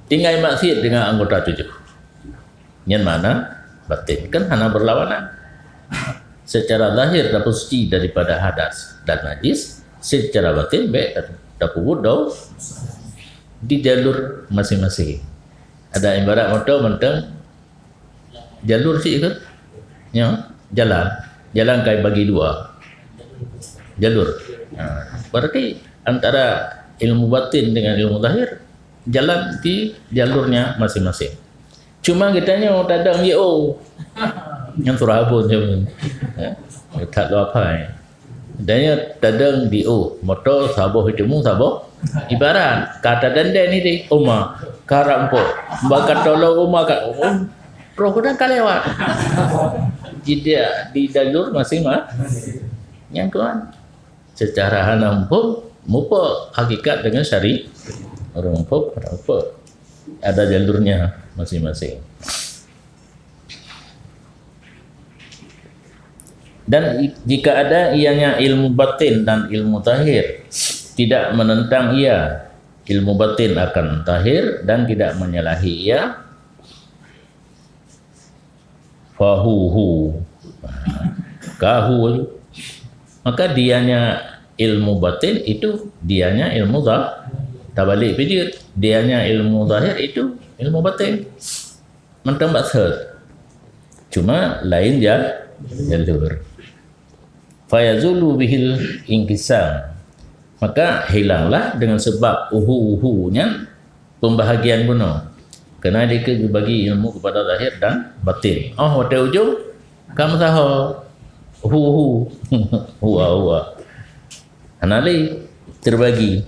Tinggai maksiat dengan anggota tujuh. Nyan makna batin, kan hana berlawanan. Secara zahir tapeusuci daripada hadas dan najis, secara batin bék tapeubuet dosa di jalur masing-masing. Ada ibarat moto mantong jalur sih ke? Ya, jalan. Jalan kai bagi dua. Jalur. Ha, berarti antara ilmu batin dengan ilmu zahir, jalan di jalurnya masing-masing. Cuma geutanyoe tadong di O. Nyang surah abon je. Ya. That luapai. Dan nyoe tadong di O. Moto saboh itu mu saboh. Ibarat kata denden ini oma. Karap po. Baka tolong oma ka. Roh kudang ka lewat. Jadi di jalur masing-masing. Yang tuan. Secara hana muphom, mupok hakikat dengan syari-, ureuëng muphom, ureuëng muphom. Ada jalurnya masing-masing. Dan i-, jika ada ianya ilmu batin dan ilmu zahir tidak menentang ia, ilmu batin akan zahir dan tidak menyalahi ia, fahuhu. Kahu. Maka dianya ilmu batin itu dianya ilmu zahir. Tabalik pijit. Dianya ilmu zahir itu ilmu batin. Mantong bak seuet. Cuma lain ja-, jalur. Fayazulu bihil inqisam. Maka hilanglah dengan sebab uhu-uhu nyan pembahagian bunoe. Kena dikeue bagi ilmu kepada zahir dan batin. Oh, watée ujong, ka meusaho. Uhu-uhu. Hua-hua. Hana lé terbagi.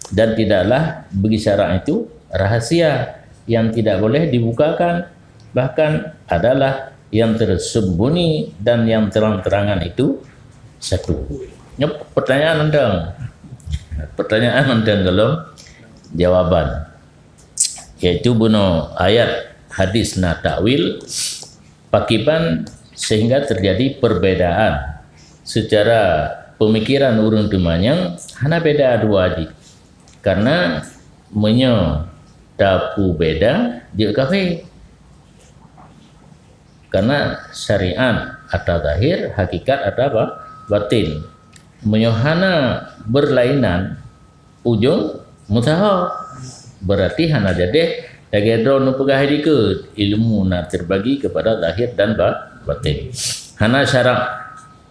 Dan tidaklah bagi syarak itu rahasia yang tidak boleh dibukakan, bahkan adalah yang tersembunyi dan yang terang-terangan itu satu. Nyoe pertanyaan mantong. Pertanyaan mantong golom jawaban. Yaitu bunoe ayat hadis na takwil, pakiban sehingga terjadi perbedaan secara pemikiran ureuëng teumanyong hana beda dua jih. Karena meunyoe tapubeda jeuet kafé. Karena syariat ata zahir, hakikat ata ba-, batin. Meunyoe hana berlainan, ujong meusaho. Berarti hana jadeh Lagée droe neupeugah dikeue, ilmu na terbagi kepada zahir dan ba-, batin. Hana syarat,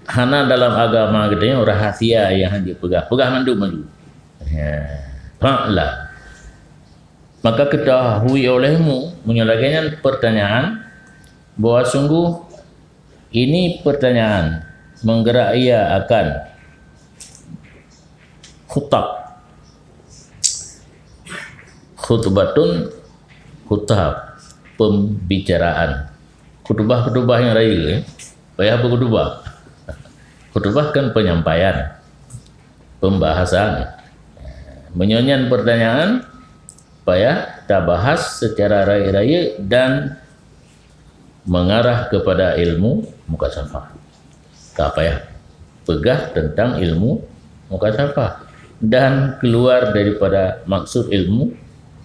hana dalam agama geutanyoe rahasia nyang hana jipeugah. Peugah mandum maju. Ya. Fa'lam. Maka ketahui olehmu, meunyoe lagée nyan pertanyaan, bahwa sungguh ini pertanyaan menggerak ia akan khutab. Khutbatun, khutab, pembicaraan. Khutbah-khutbah nyang rayeuk, eh. Payah beukhutbah. Khutbah kan penyampaian, pembahasan. Meunyoe nyan pertanyaan, payah tabahas secara rayeuk-rayeuk dan mengarah kepada ilmu mukasyafah. Ka payah peugah tentang ilmu mukasyafah dan keluar daripada maksud ilmu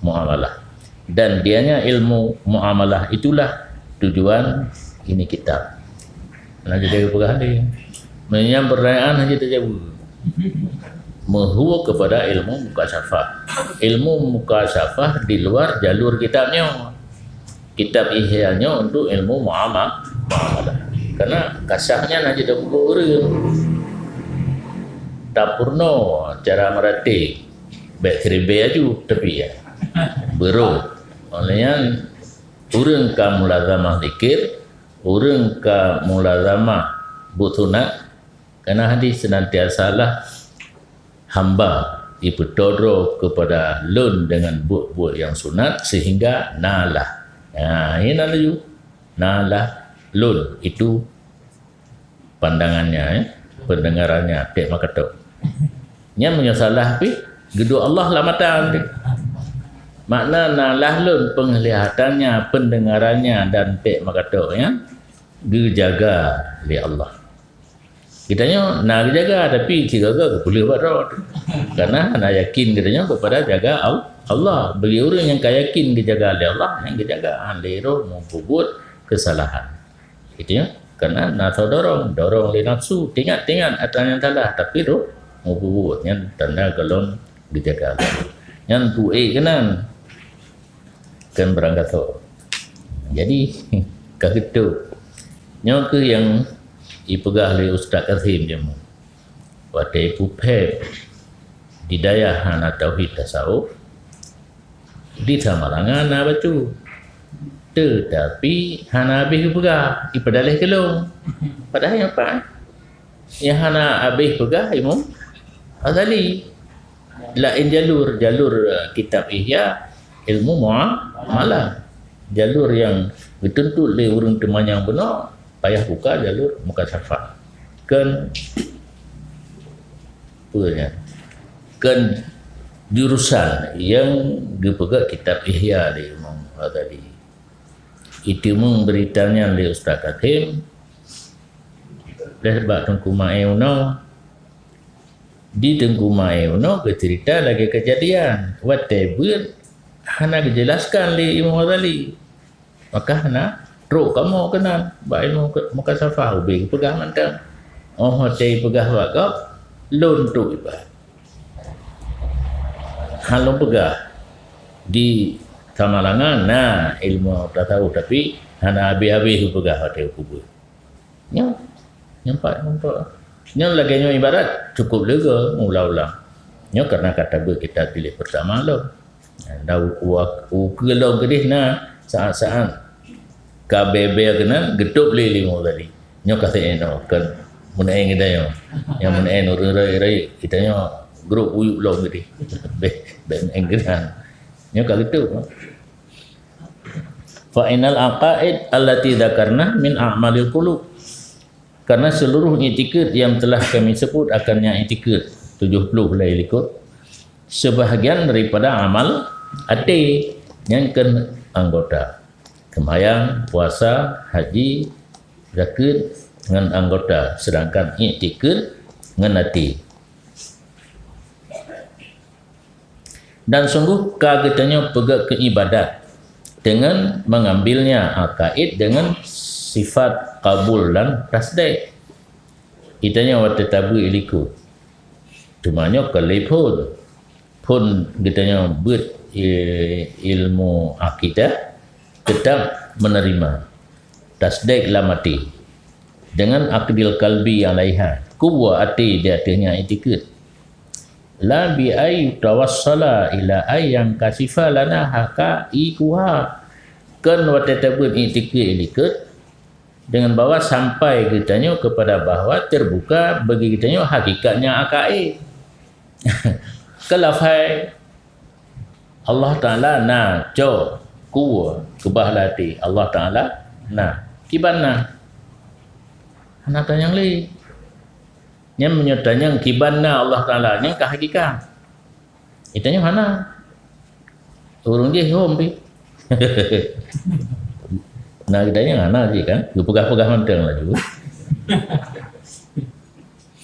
muamalah. Dan dianya ilmu muamalah itulah tujuan ini kitab. Nah, jadi peugah tadi. Meunyoe pertanyaan hana tajaweueb. Meuhue kepada ilmu mukasyafah. Ilmu mukasyafah di luar jalur kitab nyoe. Kitab Ihya nyoe untuk ilmu muama-, muamalah. Karena kasyaf nyan hana jiteupeue ureuëng. Tapeurunoe cara meuratéb. Bék siribée aju, tapi ya. Beurôh. Oleh nyan, ureuëng ka mulazamah zikir, ureuëng ka mulazamah buet sunat, karena hadis, "Senantiasalah hamba jipeutoe droe kepada Lôn dengan buet-buet nyang sunat sehingga nalah." Ha, ini na laju. Nalah Lôn, itu pandangannya, eh, pendengarannya, ték makatok. Nyan meunyoe salah pih, geuduek Allah lam mata. Makna nalah Lôn penglihatannya, pendengarannya dan ték makatok nyan geujaga lé Allah. Geutanyoe na geujaga, tapi sigaga geupeuleueh bak droe. Karena hana yakin geutanyoe kepada jaga Al-, Allah. Bagi ureuëng nyang ka yakin geujaga lé Allah, nyang geujaga, han lé droe meubuet kesalahan. Gitu ya. Karena nafsu dorong, dorong lé nafsu, tingat-tingat atra nyang salah, tapi roh meubuet nyan tanda golom geujaga. Nyan tuek keunan kan beurangkasoe. Jadi ka geutuek. Nyoe keuh nyang ipeugah lé Ustaz Kasim jameun. Watée ipeuphet di dayah hana tauhid tasawuf, di Samalanga na bacut. Teutapi hana habéh geupeugah, ipeudaleh keu lôn. Padahai nyan pat? Nyang hana habéh peugah Imam Ghazali. Laén jalur, jalur, eh, kitab Ihya, ilmu muamalah. Jalur nyang geutuntut lé ureuëng teumanyong bunoe, payah buka jalur mukasyafah. Kan, peue nyan? Kan jurusan nyang geupeugah kitab Ihya lé Imam Ghazali. Iteumeung beurita nyan lé Ustaz Kasim, lé bak Teungku Maé unoe. Di Teungku Maé unoe geuceurita lagée keujadian. Watée beuet hana geujeulaskan lé Imam Ghazali. Maka hana trok kamoe keunan bak ilmu ke-, mukasyafah, ubé geupeugah mantong. Oh, watée ipeugah bak gob, lôn trok iba. Han lôn peugah di Samalanga na ilmu tasawuf, tapi hana habéh-habéh geupeugah watée geupeubeuet. Nyoe, nyoe pat, nyoe pat. Nyoe lagée nyoe ibarat cukup leuga meuulang-ulang. Nyoe karena ka tabeuet kitab jilid pertama lom. Dan u-, u-, ukeue lom keudeh na saát-saát ka bée-bée keunan geutôb lé Imam Ghazali. Nyoe ka seuinoe kan meuneuen geutanyoe. Nyang meuneuen ureuëng rayeuk-rayeuk, geutanyoe grob uyuek lom keudeh. Bék, bék meuneuen geunan. Nyoe ka geutôb. Fa innal aqaid allati dzakarna min a'malil qulub. Karena seluruh iktikad yang telah kami sebut akannya iktikad tujuh puluh lé likot, sebahagian daripada amal até nyang keu anggota. Seumayang, puasa, haji, zakeuet ngon anggota, sedangkan iktikad ngon até. Dan sungguh ka geutanyoe peugét keu ibadat deungon mengambilnya akaid deungon sifat kabul dan tasdék. Geutanyoe watée tabeuet likot, teuma nyoe ka lé phon. phon geutanyoe beuet, eh, ilmu akidah, tetap menerima, tasdik lam até, dengan aqdil qalbi alaiha, kuwa até di ateueh nyan, i'tiqad. La bi ay tawassala ila ay yang kasifa lana haqaiquha. Kon watée tabeuet i'tiqad likot, dengan bahwa sampai geutanyoe kepada bahwa terbuka bagi geutanyoe hakikatnya akai. Keulafai Allah Taala na, cok, kuwa, keubah lam até. Allah Taala na. Kiban na? Hana tanyong lé. Nyan meunyoe tanyong kiban na Allah Taala, nyan ka hakikat. Geutanyoe hana. Ureuëng jih hom pih. Nah, geutanyoe hana jih kan, geupeugah-peugah mantong laju.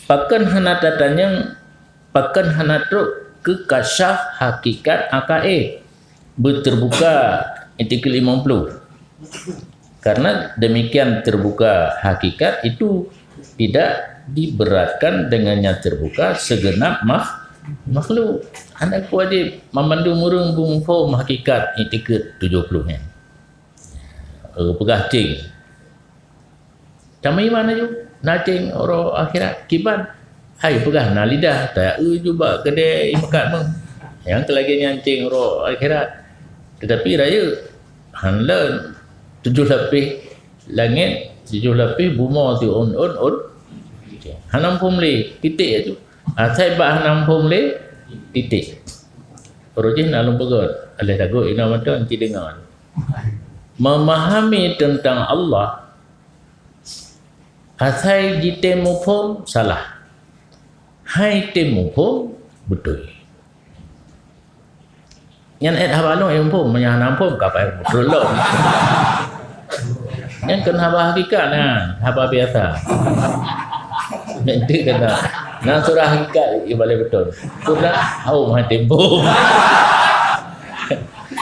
Pakon hana tatanyong, pakon hana trok keu kasyaf hakikat akai, beuterbuka i'tiqad limong ploh. Karena demikian terbuka hakikat itu tidak diberatkan dengannya terbuka segenap makh-, makhluk. Hana wajéb mamandum ureuëng beumuphom hakikat i'tiqad tujoh ploh nyan. Eh, peugah ceng. Tameuiman laju, na ceng uroe akhirat, kiban. Hai peugah na lidah, taeu ju bak keudè imeukat meuh. Nyang keu lagèe nyan ceng uroe akhirat. Teutapi rayeuk, han lôn, tujoh lapéh langèt, tujoh lapéh bumoe siôn-ôn-ôn. Hana muphom lé, titék laju. Asai bak hana muphom lé, titék. Uroe jih na lôn peugöt, aléh lagot inoe mantong ci deungoe. Memahami tentang Allah, asai jitem muphom salah. Hai tem muphom beutôi. Nyan èt haba lôn, èt muphom, meunyo hana muphom ka payah muphom lôn. Nyan kon haba hakikat nyan, haba biasa. Nyan tu kata, na surah hakikat ibalai beutôi. Surah hom hai tem muphom.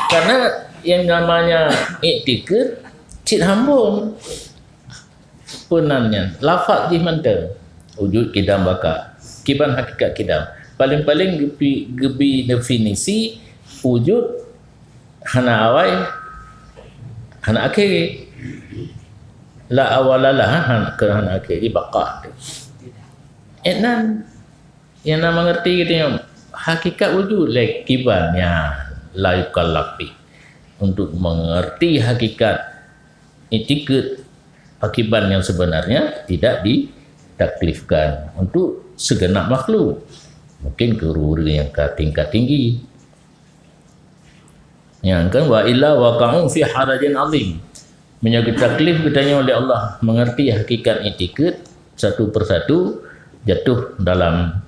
Karena yang namanya i'tiqad cit hambong. Peunan nyan, lafaz jih mantong. Wujud, kidam, baqa. Kiban hakikat kidam. Paléng-paléng geubi, geubi definisi wujud hana awai, hana akhé. La awwala laha, han, keu hana akhé, di baqa. Eh, nan, nyang na mengerti geutanyoe, hakikat wujud lé kiban nyan la yukallaf bih. Untuk mengerti hakikat I'tiqad pakiban yang sebenarnya tidak ditaklifkan untuk segenap makhluk. Mungkin guru-guru yang ka tingkat tinggi. Yang kan, "Wa illa waqa'u fi harajin azim." Meunyoe geutaklif geutanyoe lé Allah mengerti hakikat i'tiqad satu persatu, jatuh dalam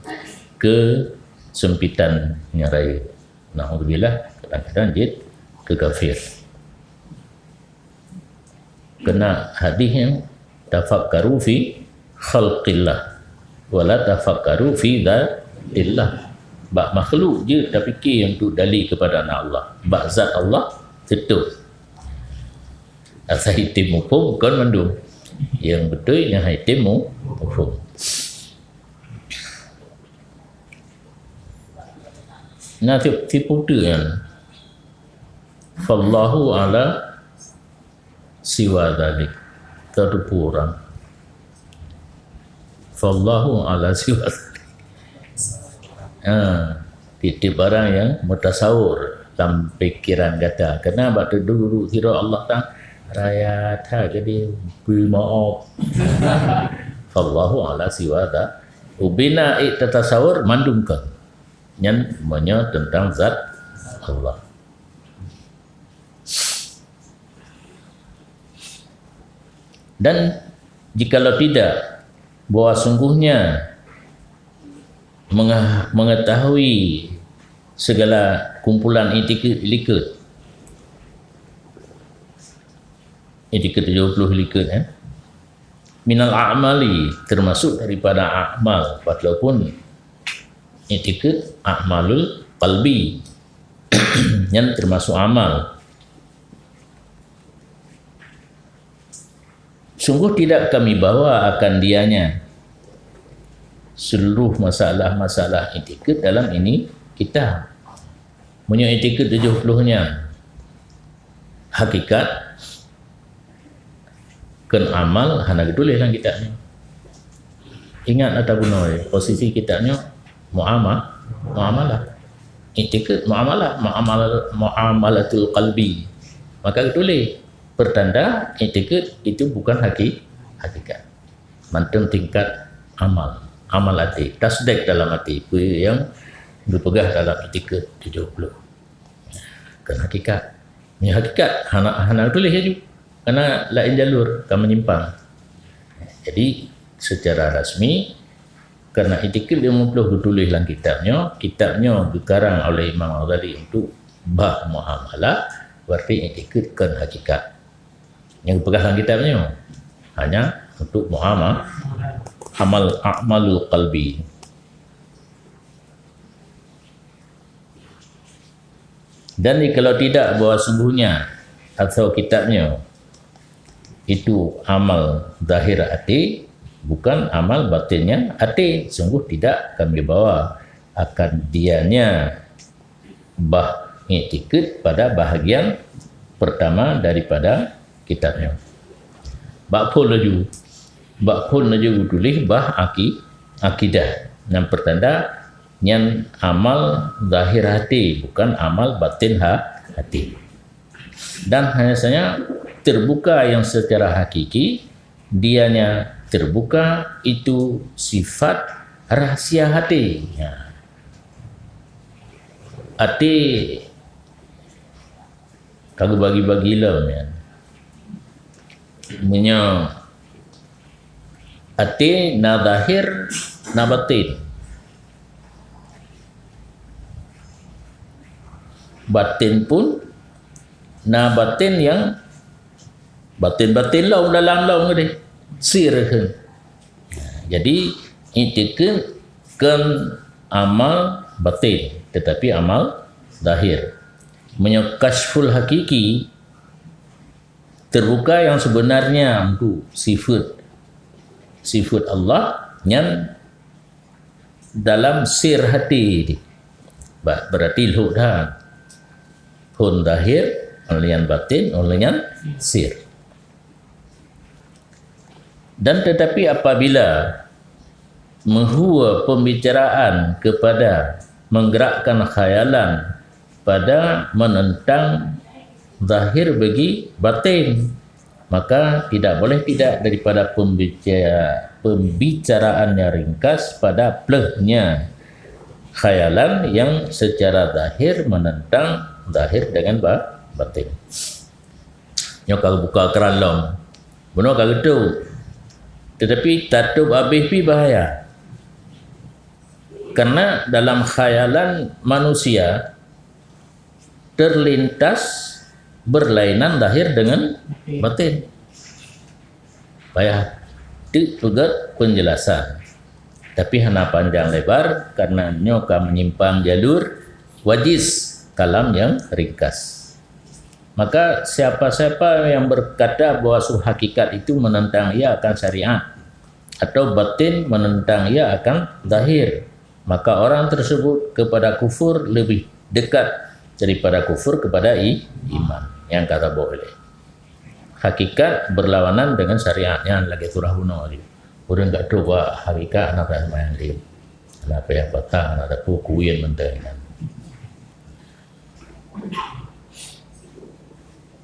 kesempitan nyang rayeuk. Naudzubillah, kadang-kadang jeuet keu kafir. Keunan hadis nyan, "Tafakkaru fi khalqillah, wa la tafakkaru fi dzatillah." Bak makhluk jeuet tapike untuk dali kepada Allah. Bak zat Allah, teutap. Asai item muphom kon mandum. Nyang beutôi nyan hai item mu-, muphom. Na si, si puteuk nyan. Fallahu ala siwa dzalik. Ka teupeu urang. Fallahu ala siwa dzalik. Ha, tiep-tiep barang nyang meutasawur lam pikeran gata. Keunan bak duek-duek sidroe Allah Taala, raya that jadi bri maoh. Fallahu ala siwa dzalik. Ubena ik tatasawur mandum kon. Nyan meunyoe teuntang zat Allah. Dan jikalau tidak, bahwa sungguhnya menge-, mengetahui segala kumpulan i'tiqad likot, i'tiqad tujoh ploh likot, eh, minal a'mali, termasuk daripada amal, walaupun i'tiqad a'malul qalbi, nyan termasuk amal. Sungguh tidak kami bawa akan dianya seluruh masalah-masalah i'tiqad dalam ini kitab. Meunyoe i'tiqad tujoh ploh nyan hakikat, kon amal hana geutuléh lam kitab nyoe. Ingat ata bunoe, posisi kitab nyoe muama-, muamalah. I'tiqad muamalah, muamalah, muamalatul qalbi. Maka geutuléh pertanda i'tiqad itu bukan haki-, hakikat. Mantong tingkat amal, amal até, tasdek dalam até, peue nyang geupeugah dalam i'tiqad tujoh ploh. Kon hakikat. Nyan hakikat hana, hana tuléh laju. Karena laén jalur ka menyimpang. Jadi, secara rasmi, karena i'tiqad limong ploh geutuléh lam kitab nyoe, kitab nyoe geukarang oleh Imam Ghazali untuk bab muamalah, berarti i'tiqad kon hakikat. Nyang geupeugah lam kitab nyoe hanya untuk muama-, amal, a'malul qalbi. Dan kalau tidak, bahwa sungguhnya atau kitab nyoe itu amal zahir até, bukan amal batinnya até, sungguh tidak kami bawa akan dianya bah i'tiqad pada bahagian pertama daripada kitab nyoe. Bak phon laju, bak phon laju geutuléh bah aki-, akidah. Nyang pertanda nyan amal zahir até, bukan amal batin ha-, até. Dan hanya saja terbuka yang secara hakiki, dianya terbuka itu sifat rahsia até. Ya. Até ka geubagi-bagi lom nyan. Meunyoe até na zahir, na batin. Batin pun na batin nyang batin-batin lom, dalam lom keudeh. Sir kheun. Jadi, i'tiqad kon amal batin, tetapi amal zahir. Meunyoe kasyful hakiki, terbuka yang sebenarnya untuk sifat, sifat Allah nyan dalam sir até. Ba-, berarti lhok that. Phon zahir, óh lheueh nyan batin, óh lheueh nyan sir. Dan tetapi apabila meuhue pembicaraan kepada menggerakkan khayalan pada menentang zahir bagi batin, maka tidak boleh tidak daripada pembica-, pembicaraan yang ringkas pada pleuhnya khayalan yang secara zahir menentang zahir dengan ba-, batin. Nyoe ka buka keran lom. Bunoe ka geutôb. Tetapi tatôb abéh pih bahaya. Karena dalam khayalan manusia terlintas berlainan zahir dengan batin. Payah teuk peugét penjelasan. Tapi hana panjang lebar, karena nyoe ka menyimpang jalur, wajiz kalam yang ringkas. Maka siapa-siapa yang berkata bahwa su-, hakikat itu menentang ia akan syariat, atau batin menentang ia akan zahir, maka orang tersebut kepada kufur lebih dekat daripada kufur kepada i-, iman. Nyang ka saboh lé. Hakikat berlawanan dengan syariat, nyan lagée surah bunoe tadi. Ureuëng ka trok bak hakikat hana payah seumayang lé. Hana payah puasa, hana sapeue, kuyuen mantong nyan.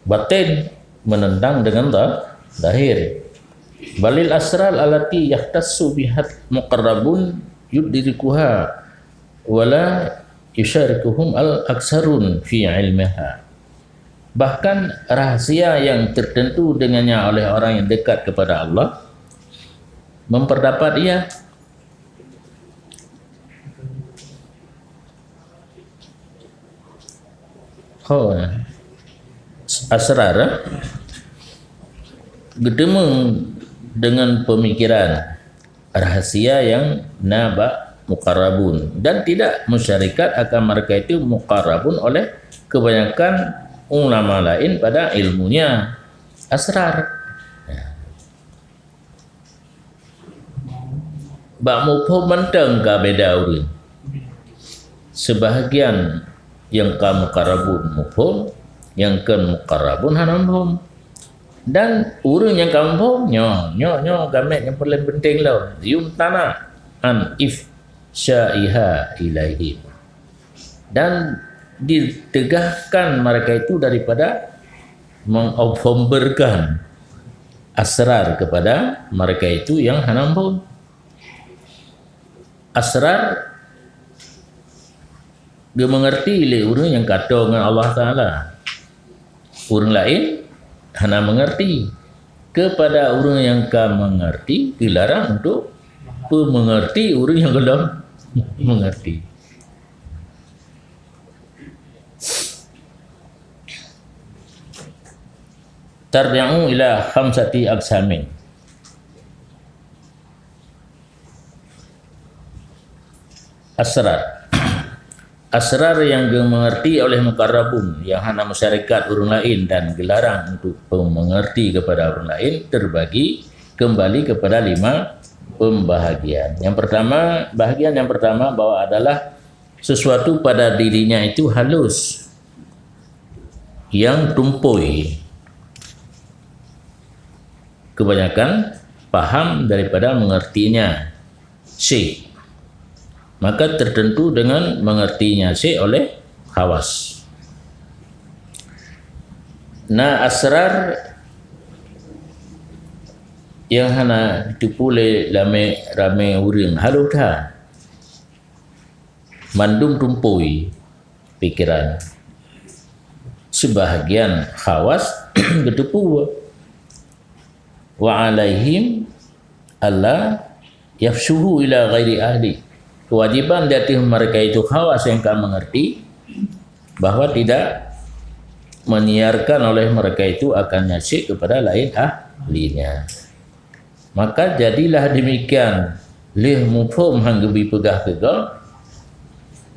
Batin menentang dengan za-, zahir. Balil asrar allati yakhtassu bihat muqarrabun yudrikuha wa la yusyarikuhum al aksarun fi ilmiha. Bahkan rahasia yang tertentu dengannya oleh orang yang dekat kepada Allah memperdapat ia. Oh, asrar, eh? Geuteumeung dengan pemikiran rahasia yang na bak muqarrabun dan tidak musyarikat akan mereka itu muqarrabun oleh kebanyakan ulama lain pada ilmunya asrar. Ya. Bak muphom mantong ka beda ureuëng. Sebahagian Nyang ka muqarrabun muphom, nyang kon muqarrabun hana muphom. Dan ureuëng nyang ka muphom, nyoe, nyoe, nyoe gamét nyang paling penting lom. Yumtana an ifsyaiha ilaihim. Dan ditegahkan mereka itu daripada mengobhomberkan asrar kepada mereka itu yang hana muphom. Asrar geumengerti lé ureuëng nyang ka toe ngon Allah Taala. Ureuëng laén hana mengerti. Kepada ureuëng nyang ka mengerti, geularang untuk peumengerti ureuëng nyang gohlom mengerti. Tarja'u ila khamsati aqsamin. Asrar. Asrar yang dimengerti oleh muqarrabun yang hana masyarakat ureuëng laén dan geularang untuk peumengerti kepada ureuëng laén terbagi kembali kepada lima pembahagian. Yang pertama, bahagian yang pertama bahwa adalah sesuatu pada dirinya itu halus, yang tumpui. Kebanyakan paham daripada mengertinya syekh. Maka tertentu dengan mengertinya syekh oleh khawas. Na asrar yang hana jiteupeue lé ramé, ramé ureuëng, halus that. Mandum tumpui pikiran. Sebahagian khawas geuteupeue. Wa alaihim alla yafsyuhu ila ghairi ahli. Kewajiban di ateueh mereka itu khawas yang ka mengerti bahwa tidak menyiarkan oleh mereka itu akan nyasyik kepada lain ahlinya. Maka jadilah demikian, lheueh muphom han geubi peugah keu gob,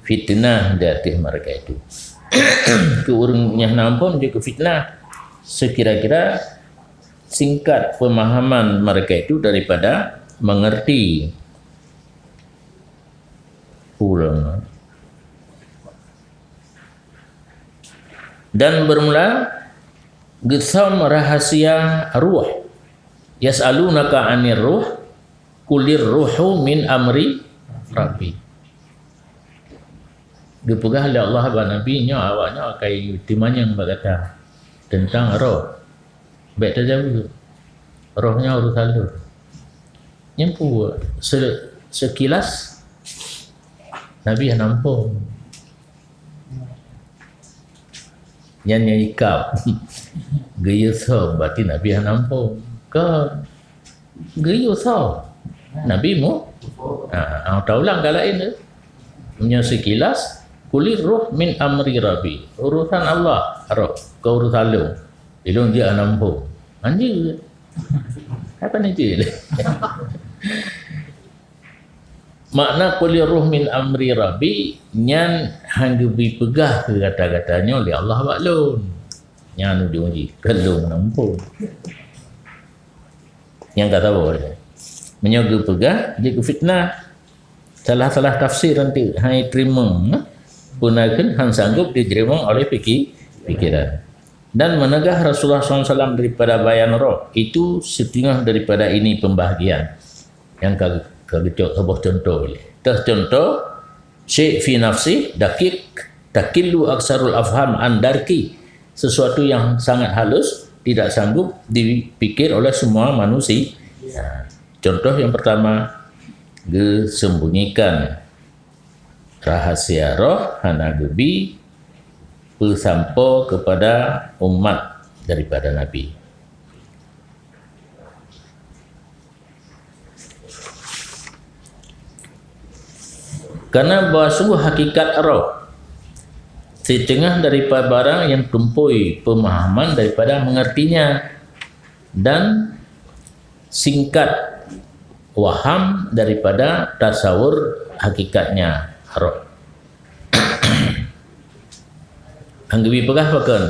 fitnah di ateueh mereka itu. Keu ureuëng nyang na muphom jeuet keu fitnah, sekira-kira singkat pemahaman mereka itu daripada mengerti. Ulang. Dan bermula geusam rahasia ruh. Yas'alunaka 'anir ruh, qulir ruhu min amri rabbi. Geupeugah lé Allah bak Nabi nyoe, awak nyoe akai teumanyong bak gata teuntang roh. Bék tajaweueb. Roh nyoe urusan lôn. Nyan peue? Se-, sekilas Nabi hana muphom. Nyan nyang ikab. Geuyue som, berarti Nabi hana muphom. Kon. Geuyue som. Nabi mu-, ha, ha, taulang ka laén tu. Meunyoe sekilas, qulir ruh min amri rabbi. Urusan Allah, roh, kon urusan lôn. Ilôn jeuet hana muphom. Hanjeuet. Apa ni jeuet? Makna qulir ruh min amri rabbi nyan han geubi peugah keu gata-gata nyoe lé Allah bak lôn. Nyan ujong jih, keu lôn na muphom. Nyang ka saboh. Meunyoe geupeugah, jeuet keu fitnah. Salah-salah tafsir nanti, hai teurimong, eh? Puna kheun han sanggup diterima oleh piki-, pikiran. Dan mencegah Rasulullah sallallahu alaihi wasallam daripada bayan roh, itu setengah daripada ini pembahagian. Nyang ka, ka geucok saboh contoh lé. Teuh contoh, syai' fi nafsi daqiq, taqillu aksarul afham an darki. Sesuatu yang sangat halus, tidak sanggup dipikir oleh semua manusia. Ya. Contoh yang pertama, geusembunyikan rahasia roh hana geubi peusampoe kepada umat daripada Nabi. Karena bahwa sungguh hakikat roh setengah daripada barang yang tumpui pemahaman daripada mengertinya dan singkat waham daripada tasawur hakikatnya roh. Anggeubi peugah pakon?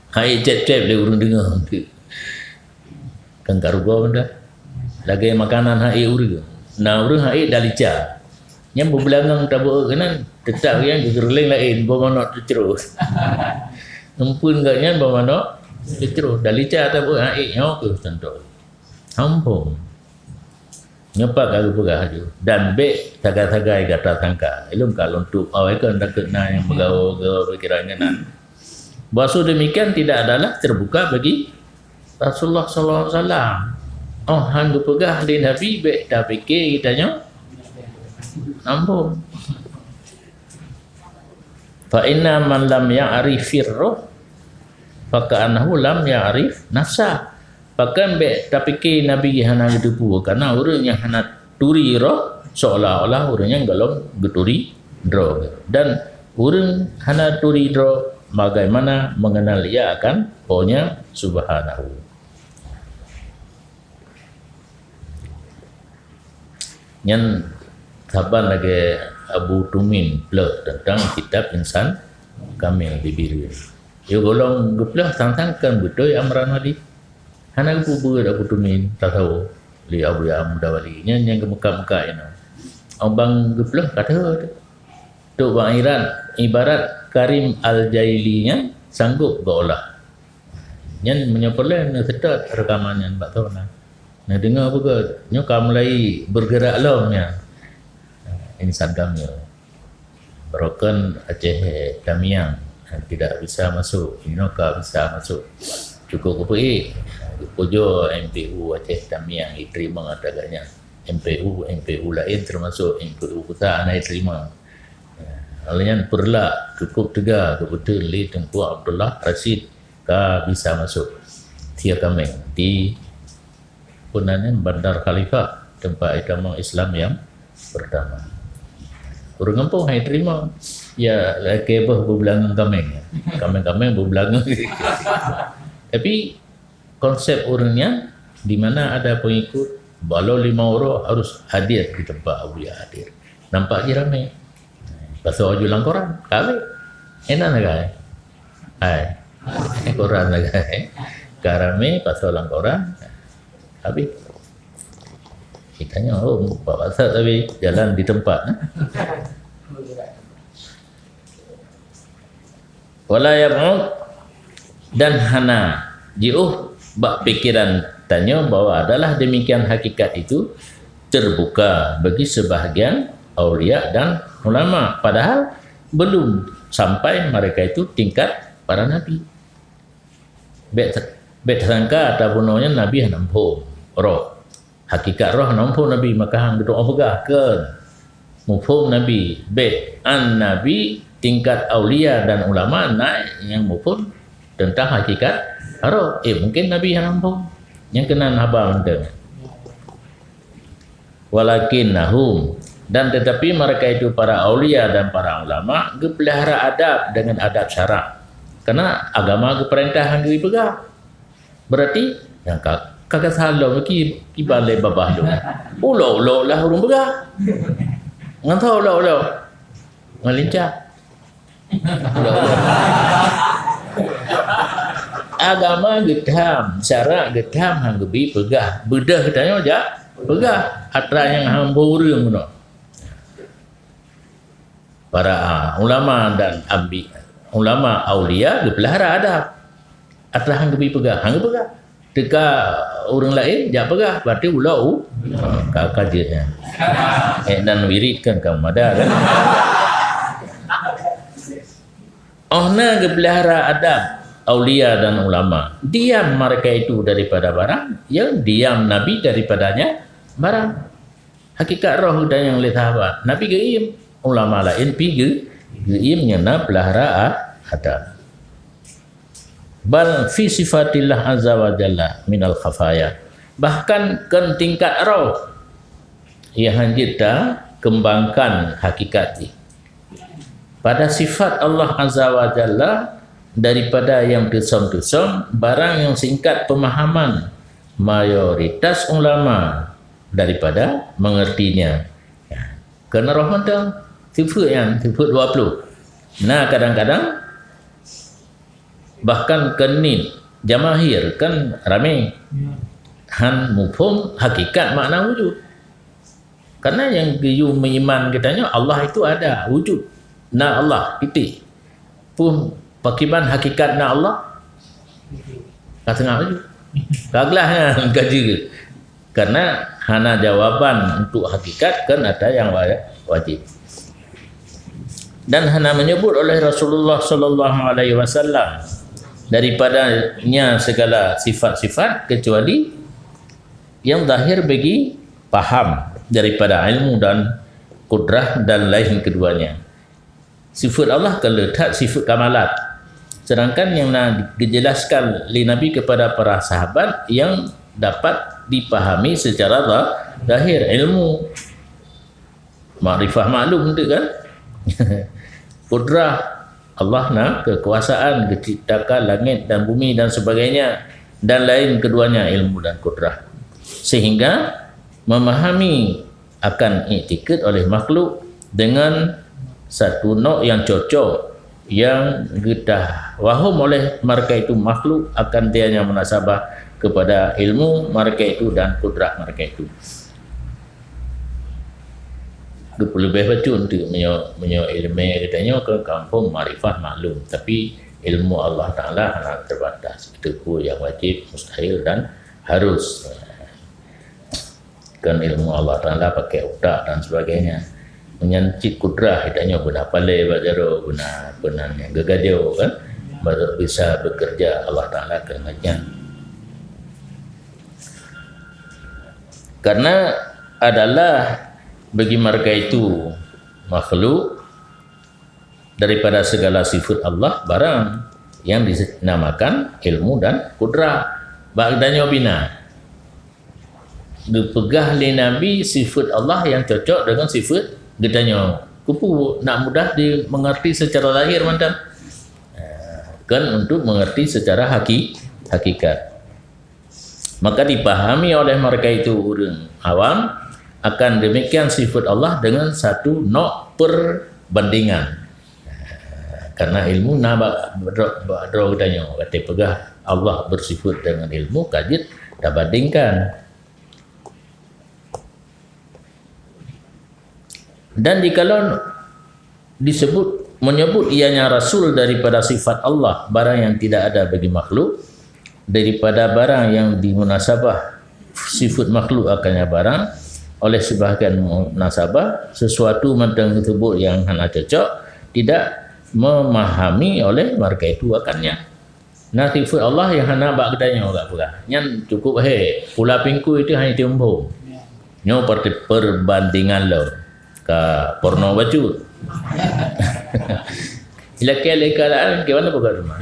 Hai cép-cép lé ureuëng deungoe. Kan ka rugoe benda. Lagée makanan hai ureuëng. Na ureuëng hai dalica. Nyan beubeulangong tabeuet keunan, teutap nyan geureuleng laén, boh manok teucroh. Eumpeuen gobnyan boh manok teucroh. Dan lica tabeuet, ha, ék nyoe keuh contoh. Hambom. Nyoe pat ka geupeugah laju. Dan bék sagai-sagai gata sangka. Ilôn ka lôn tuek awai kon takot na nyang meugawa-gawa pikiran keunan. Bahwa su demikian tidak adalah terbuka bagi Rasulullah sallallahu alaihi wasallam. Oh, han geupeugah lé Nabi, bék tapike geutanyoe hambom. Fa inna man lam ya'rifir ruh, fa ka'annahu lam ya'rif nafsa. Pakon bék tapike Nabi hana geuteupeue, karena ureuëng nyang hana turi roh, seolah-olah ureuëng nyan gohlom geuturi droe. Dan ureuëng hana turi droe, bagaimana mengenal ia akan Po nya Subhanahu. Nyan saban lagée Abu Tumin pleuh teuntang kitab Insan Kamil di Bireuen. Yo gohlom geupleuh sang-sang kon beutôi Amran Wali. Hana geupeubuet Abu Tumin tasawuf lé Abu Ya'la Muda Wali. Nyan nyang geumeukat-meukat inoe. Abang geupleuh ka teuh. Tok bang irat, ibarat Karim Al-Jaili nyan sanggup geuolah. Nyan meunyoe peureulée neuseutôt reukaman nyan bak thon na. Neudeungoe beugét, nyoe ka mulai bergerak lom nyan. Insan Kamil. Baroekon Aceh Tamiang tidak bisa masuk, inoe ka bisa masuk. Cukup geupeuék, geupujoe M P U Aceh Tamiang jiteurimong ata gobnyan. M P U, M P U laén teumasok M P U pusat hana jiteurimong. Lheueh nyan peureulak cukup teuga geubeutôi lé Teungku Abdullah Rasyid ka bisa masuk Tia Kameng di peue nan nyan, Bandar Khalifah, teumpat itamong Islam nyang pertama. Ureuëng gampông hai terima. Ya, lakée boh beubeulangong kameng. Kameng-kameng beubeulangong. Tapi konsep ureuëng nyan, di mana ada pengikut, walau lima orang harus hadir di tempat aulia hadir. Nampak je ramai. Pasoe aju lam koran, ka habéh. Enak sagai. Hai. Koran sagai. Ka ramé, pasoe lam koran. Habéh. Kita nyoe, oh, bapak Ustaz tapi jalan di tempat. Wala yab'ud, dan hana jiôh bak pikiran tanyoe bahwa adalah demikian hakikat itu terbuka bagi sebahagian aulia dan ulama, padahal belum sampai mereka itu tingkat para nabi. Bék, bék tasangka ata bunoe nyan nabi hana muphom roh. Hakikat roh hana muphom nabi, maka han geudoa peugah kön. Muphom nabi, bék an nabi tingkat aulia dan ulama naik nyang muphom teuntang hakikat roh. Eh, mungkin nabi hana muphom. Nyang keunan haba mantong. Walakinnahum, dan tetapi mereka itu para aulia dan para ulama geupeulihara adab dengan adab syarak. Karena agama geupeurintah han geupeugah. Berarti nyang ka, ka geusalom ki, ki balai babah lôn. Ulo-ulo lah ureuëng peugah. Ngon tho ulo-ulo. Ngon lincah. Agama geutham, syarak geutham han geubi peugah. Beudôh geutanyoe jak peugah atra nyang hamba ureuëng bunoe. Para, ah, ulama dan ambi, ulama aulia geupeulihara adab. Atra han geubi peugah, han geupeugah. Teuka ureuëng laén jak peugah, berarti ulo u, ah, ka, ka jeuet nyan. Eh, dan wirid kan ka mada kan. Oh na geupeulihara adab aulia dan ulama. Diam mereka itu daripada barang, ya diam Nabi daripadanya barang. Hakikat roh geutanyoe lé sahabat. Nabi geuiem, ulama laén pi geu-, geuiem nyang na peulihara a-, adab. Bal fi sifatillah azza wa jalla minal khafaya. Bahkan kön tingkat roh nyang han jeuet takeumbangkan hakikat jih. Pada sifat Allah azza wa jalla daripada nyang teusom-teusom, barang nyang singkat pemahaman mayoritas ulama daripada mengertinya. Kön roh mantong, sifeuet nyan, sifeuet dua puluh. Na kadang-kadang bahkan kön niet, jamahir kan ramé. Han muphom hakikat makna wujud. Karena nyang geuyue meuiman geutanyoe, Allah itu ada, wujud. Na Allah, titik. Pun pakiban hakikat na Allah? Ka teungoh wujud. Ka glah nyan ka jeuet. Karena hana jawaban untuk hakikat, kan ada yang wa-, wajib. Dan hana menyebut oleh Rasulullah sallallahu alaihi wasallam daripadanya segala sifat-sifat kecuali yang zahir bagi paham daripada ilmu dan kudrah dan lain keduanya. Sifat Allah ka le that sifat kamalat. Sedangkan yang na dijelaskan lé Nabi kepada para sahabat yang dapat dipahami secara za-, zahir, ilmu, makrifah maklum tu kan. Kudrah, Allah na kekuasaan, geuciptakan langit dan bumi dan sebagainya, dan lain keduanya ilmu dan kudrah. Sehingga memahami akan iktikad oleh makhluk dengan satu nok yang cocok, yang geutawahum oleh mereka itu makhluk akan dianya munasabah kepada ilmu mereka itu dan kudrah mereka itu. Geupeuleueh bacut teuk meunyoe, meunyoe ileumèe geutanyoe keu kampung makrifah maklum, tapi ilmu Allah Taala hana terbatas. Itu pun yang wajib, mustahil dan harus. Kan ilmu Allah Taala pakai utak dan sebagainya. Meunyan cit kudrah, geutanyoe beuna palèe bak jaroe, beuna, beuna nyang geugajoe kan, baru bisa bekerja Allah Taala keu nyan. Karena adalah bagi mereka itu makhluk daripada segala sifat Allah barang yang dinamakan ilmu dan kudrah. Bak geutanyoe bina. Geupeugah lé Nabi sifat Allah yang cocok dengan sifat geutanyoe. Keupeue nak mudah dimengerti secara lahir mantong? Kan untuk mengerti secara haki-, hakikat. Maka dipahami oleh mereka itu ureuëng awam akan demikian sifat Allah dengan satu nok perbandingan. Karena ilmu na bak droe, bak droe geutanyoe, watée peugah Allah bersifat dengan ilmu, ka jeuet tabandingkan. Dan jikalau disebut, menyebut ianya rasul daripada sifat Allah, barang yang tidak ada bagi makhluk, daripada barang yang dimunasabah sifat makhluk akannya barang, oleh sebahagian munasabah, sesuatu mantong tersebut yang hana cocok, tidak memahami oleh mereka itu akannya. Na sifat Allah yang hana bak geutanyoe gak peugah. Nyan cukup he. Pula pingkui itu hanya tiumbong. Nyoe per-, perbandingan lom. Ka porno bacut. Ilakée lé keadaan ke mana bukan rumah.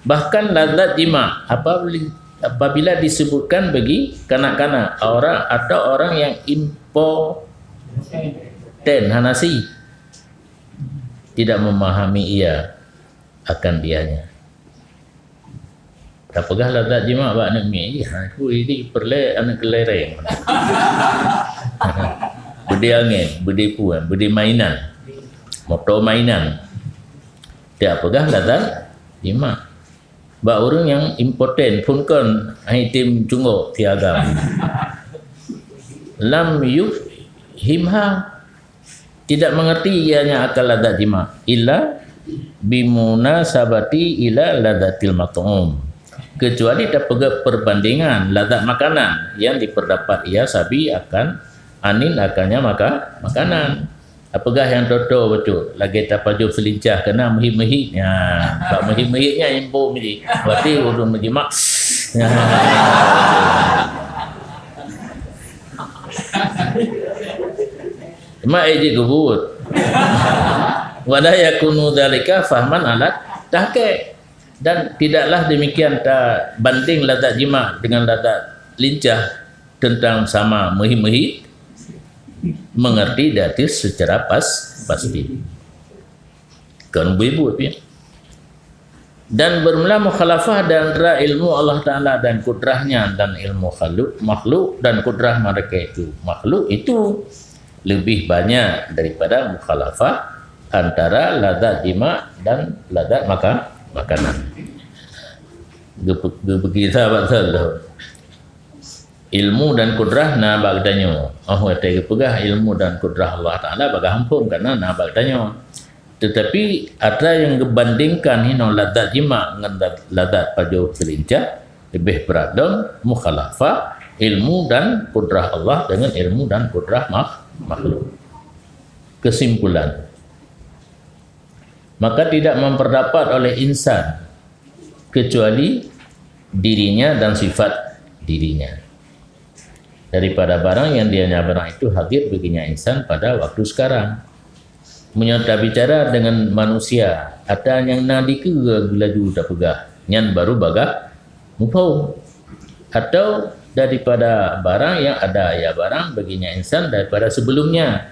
Bahkan lazat jima apabila, apabila disebutkan bagi kanak-kanak orang atau orang yang impoten, hana si, tidak memahami ia akan dianya. Tapeugah lazat jimak bak aneuk miet, ha, ku idi peureulée aneuk keulereng. Beudé angén, beudé puan, beudé mainan. Moto mainan. Tapeugah lazat jimak. Bak ureuëng nyang impoten phon kon, hai tem cunggok siagam. Lam yufhimha, tidak mengerti ianya akan lazat jimak, illa bimunasabati ila lazatil mat'um, kecuali tapeugah perbandingan lazat makanan yang diperdapat ia sabi akan anin akannya maka-, makanan. Tapeugah nyang toto bacut, lagée tapajoh seulincah keunan meuhit-meuhit. Nya, bak meuhit-meuhit nyan imbom jih. Berarti ureuëng meujimak. Nya. Cuma eh jih geubuet. Wala yakunu dzalika fahman alat tahqiq. Dan tidaklah demikian tabanding lazat jimak dengan lazat lincah tentang sama meuhi-meuhi mengerti di atas secara pas-, pasti. Kon buet-buet ya. Dan bermula mukhalafah di antara ilmu Allah Taala dan kudrahnya dan ilmu khaluk, makhluk dan kudrah mereka itu. Makhluk itu lebih banyak daripada mukhalafah antara lazat jimak dan lazat maka-, makanan. Geupe-, geupeugira bak saleuem. Ilmu dan kudrah na bak geutanyoe. Oh, watée geupeugah ilmu dan kudrah Allah Taala bagaih muphom, karena na bak geutanyoe. Tetapi atra nyang geubandingkan hinoe lazat jimak ngon la-, lazat pajoh seulincah, leubeh brat lom mukhalafah ilmu dan kudrah Allah dengan ilmu dan kudrah makh-, makhluk. Kesimpulan, maka tidak memperdapat oleh insan kecuali dirinya dan sifat dirinya. Daripada barang yang dianya barang itu hadir baginya insan pada waktu sekarang. Meunyoe tabicara dengan manusia, atra nyang na dikeue geulaju tapeugah, nyan baru bagaih muphom. Atau daripada barang yang ada ia barang baginya insan daripada sebelumnya.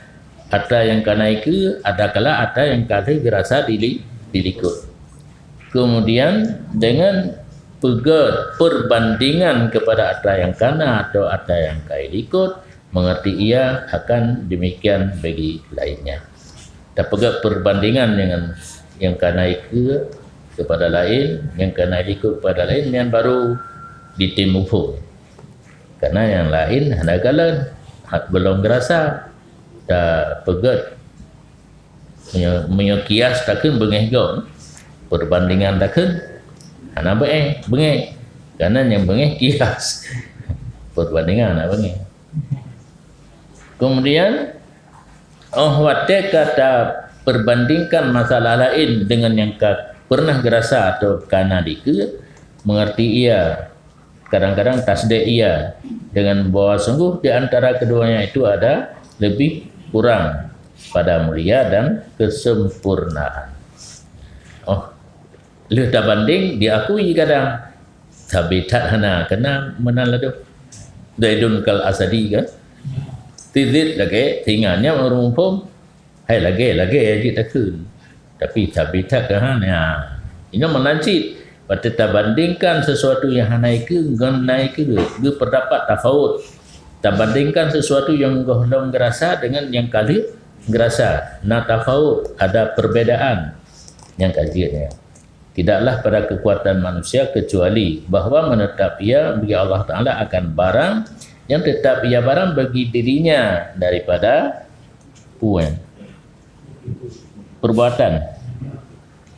Atra nyang ka na dikeue, adakala atra nyang ka lheueh geurasa di li-, di likot. Kemudian, dengan peugét perbandingan kepada atra nyang ka na atau atra nyang ka di likot, mengerti ia akan demikian bagi lainnya. Tapeugét perbandingan dengan nyang ka na dikeue kepada laén, nyang ka na di likot kepada laén, nyan baru ditem muphom. Karena nyang laén hana kalon, ha-, gohlom geurasa. Tapeugét, meunyoe, meunyoe kias takheun beungéh gob, perbandingan takheun hana beungéh, beungéh. Karena nyang beungéh kias, perbandingan hana beungéh. Kemudian, oh watée ka taperbandingkan masalah laén dengan nyang ka pernah geurasa atau ka na dikeue, mengerti ia, kadang-kadang tasdék ia, dengan bahwa sungguh di antara keduanya itu ada lebih kurang pada mulia dan kesempurnaan. Oh, lheueh tabandéng, diakui kadang, tapi that hana keunan meunan ladôm. Zaidun kal asadi kan? Tizid lagée singa, nyan ureuëng muphom. Hai lagée, lagée jeuet takheun. Tapi tapi that keunan, ya. Inoe meunan cit, watée tabandingkan sesuatu nyang hana dikeue ngon na dikeue, geupeurdapat tafawut. Tabandingkan sesuatu nyang gohlom geurasa dengan nyang ka lheueh geurasa, na tafawut, ada perbedaan nyang ka jeuet nyan. Tidaklah pada kekuatan manusia kecuali bahwa menetap ia bagi Allah Taala akan barang yang tetap ia barang bagi dirinya daripada puan, perbuatan,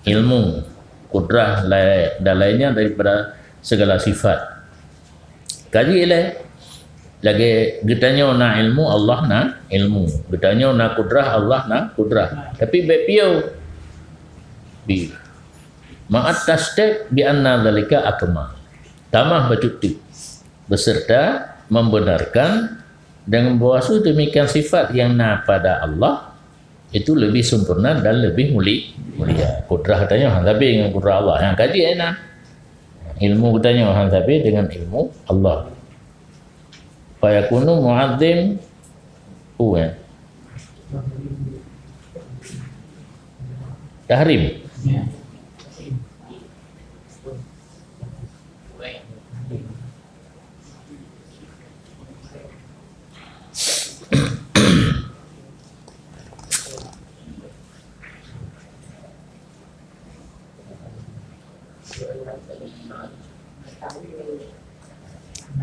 ilmu, kudrah, lai-, dan lainnya daripada segala sifat. Kaji ilée, lagée geutanyoe na ilmu, Allah na ilmu. Geutanyoe na kudrah, Allah na kudrah. Tapi bék piôh. Bi. Ma'at tasdiq bi anna dzalika akmal. Tamah bacut teuk. Beserta membenarkan dengan bahwa su demikian sifat yang na pada Allah itu lebih sempurna dan lebih muli-, mulia. Kudrah geutanyoe han sabe ngon kudrah Allah. Nyang kaji ai na. Ilmu geutanyoe han sabe dengan ilmu Allah. Fayakunu mu'azzim, oh, ya. Tahrim.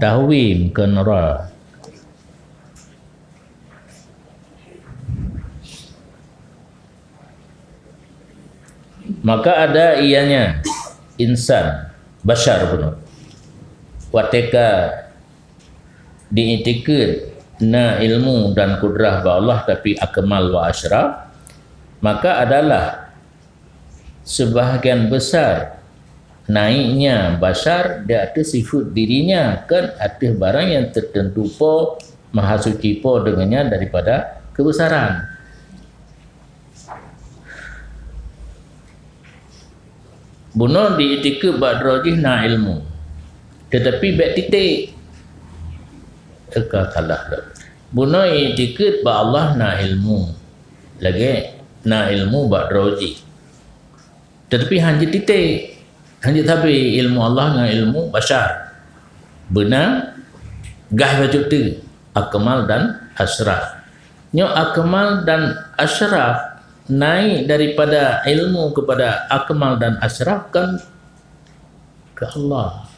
Tahwim kon ra. Maka ada ianya insan, bashar bunoe. Watée ka diiktikeuet na ilmu dan kudrah bak Allah, tapi akmal wa asyraf, maka adalah sebahagian besar naiknya bashar di ateueh sifat dirinya, kon ateueh barang nyang teuteuntu Po, Maha Suci Po, dengannya daripada keubesaran. Bunoe diiktikeuet bak droe jih na ilmu, teutapi bék titék. Teuka salah lom. Bunoe iktikeuet bak Allah na ilmu, lagée na ilmu bak droe jih. Teutapi han jeuet titék, han jeuet sabe ilmu Allah ngon ilmu bashar. Beuna gaih bacut teuk, akmal dan asyraf. Nyoe akmal dan asyraf naik daripada ilmu kepada akmal dan asyraf kan ke Allah.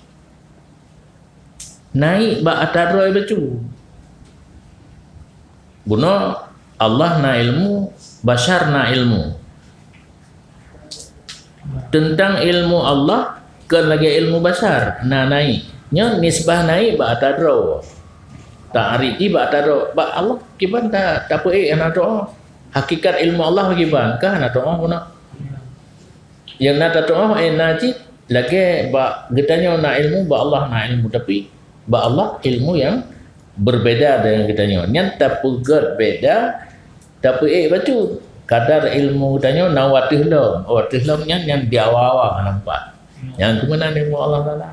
naik bak ata droe bacut. Bunoe Allah na ilmu, basyar na ilmu. Teuntang ilmu Allah kon lagée ilmu basyar, na naik. Nyoe nisbah naik bak ata droe. Ta'rij jih bak ata droe. Bak Allah kiban ta-, tapeuék hana tuoh. Hakikat ilmu Allah kiban ka hana tuoh bunoe. Nyang na tatuoh, eh, na cit lagée bak geutanyoe na ilmu, bak Allah na ilmu, tapi bak Allah ilmu nyang berbeda dengan geutanyoe. Nyan tapeugét beda, tapeuék bacut. Kadar ilmu geutanyoe na wateuh lom. Wateuh lom nyan nyang di awa-awa nampak. Nyang keumeunang ilmu Allah Taala.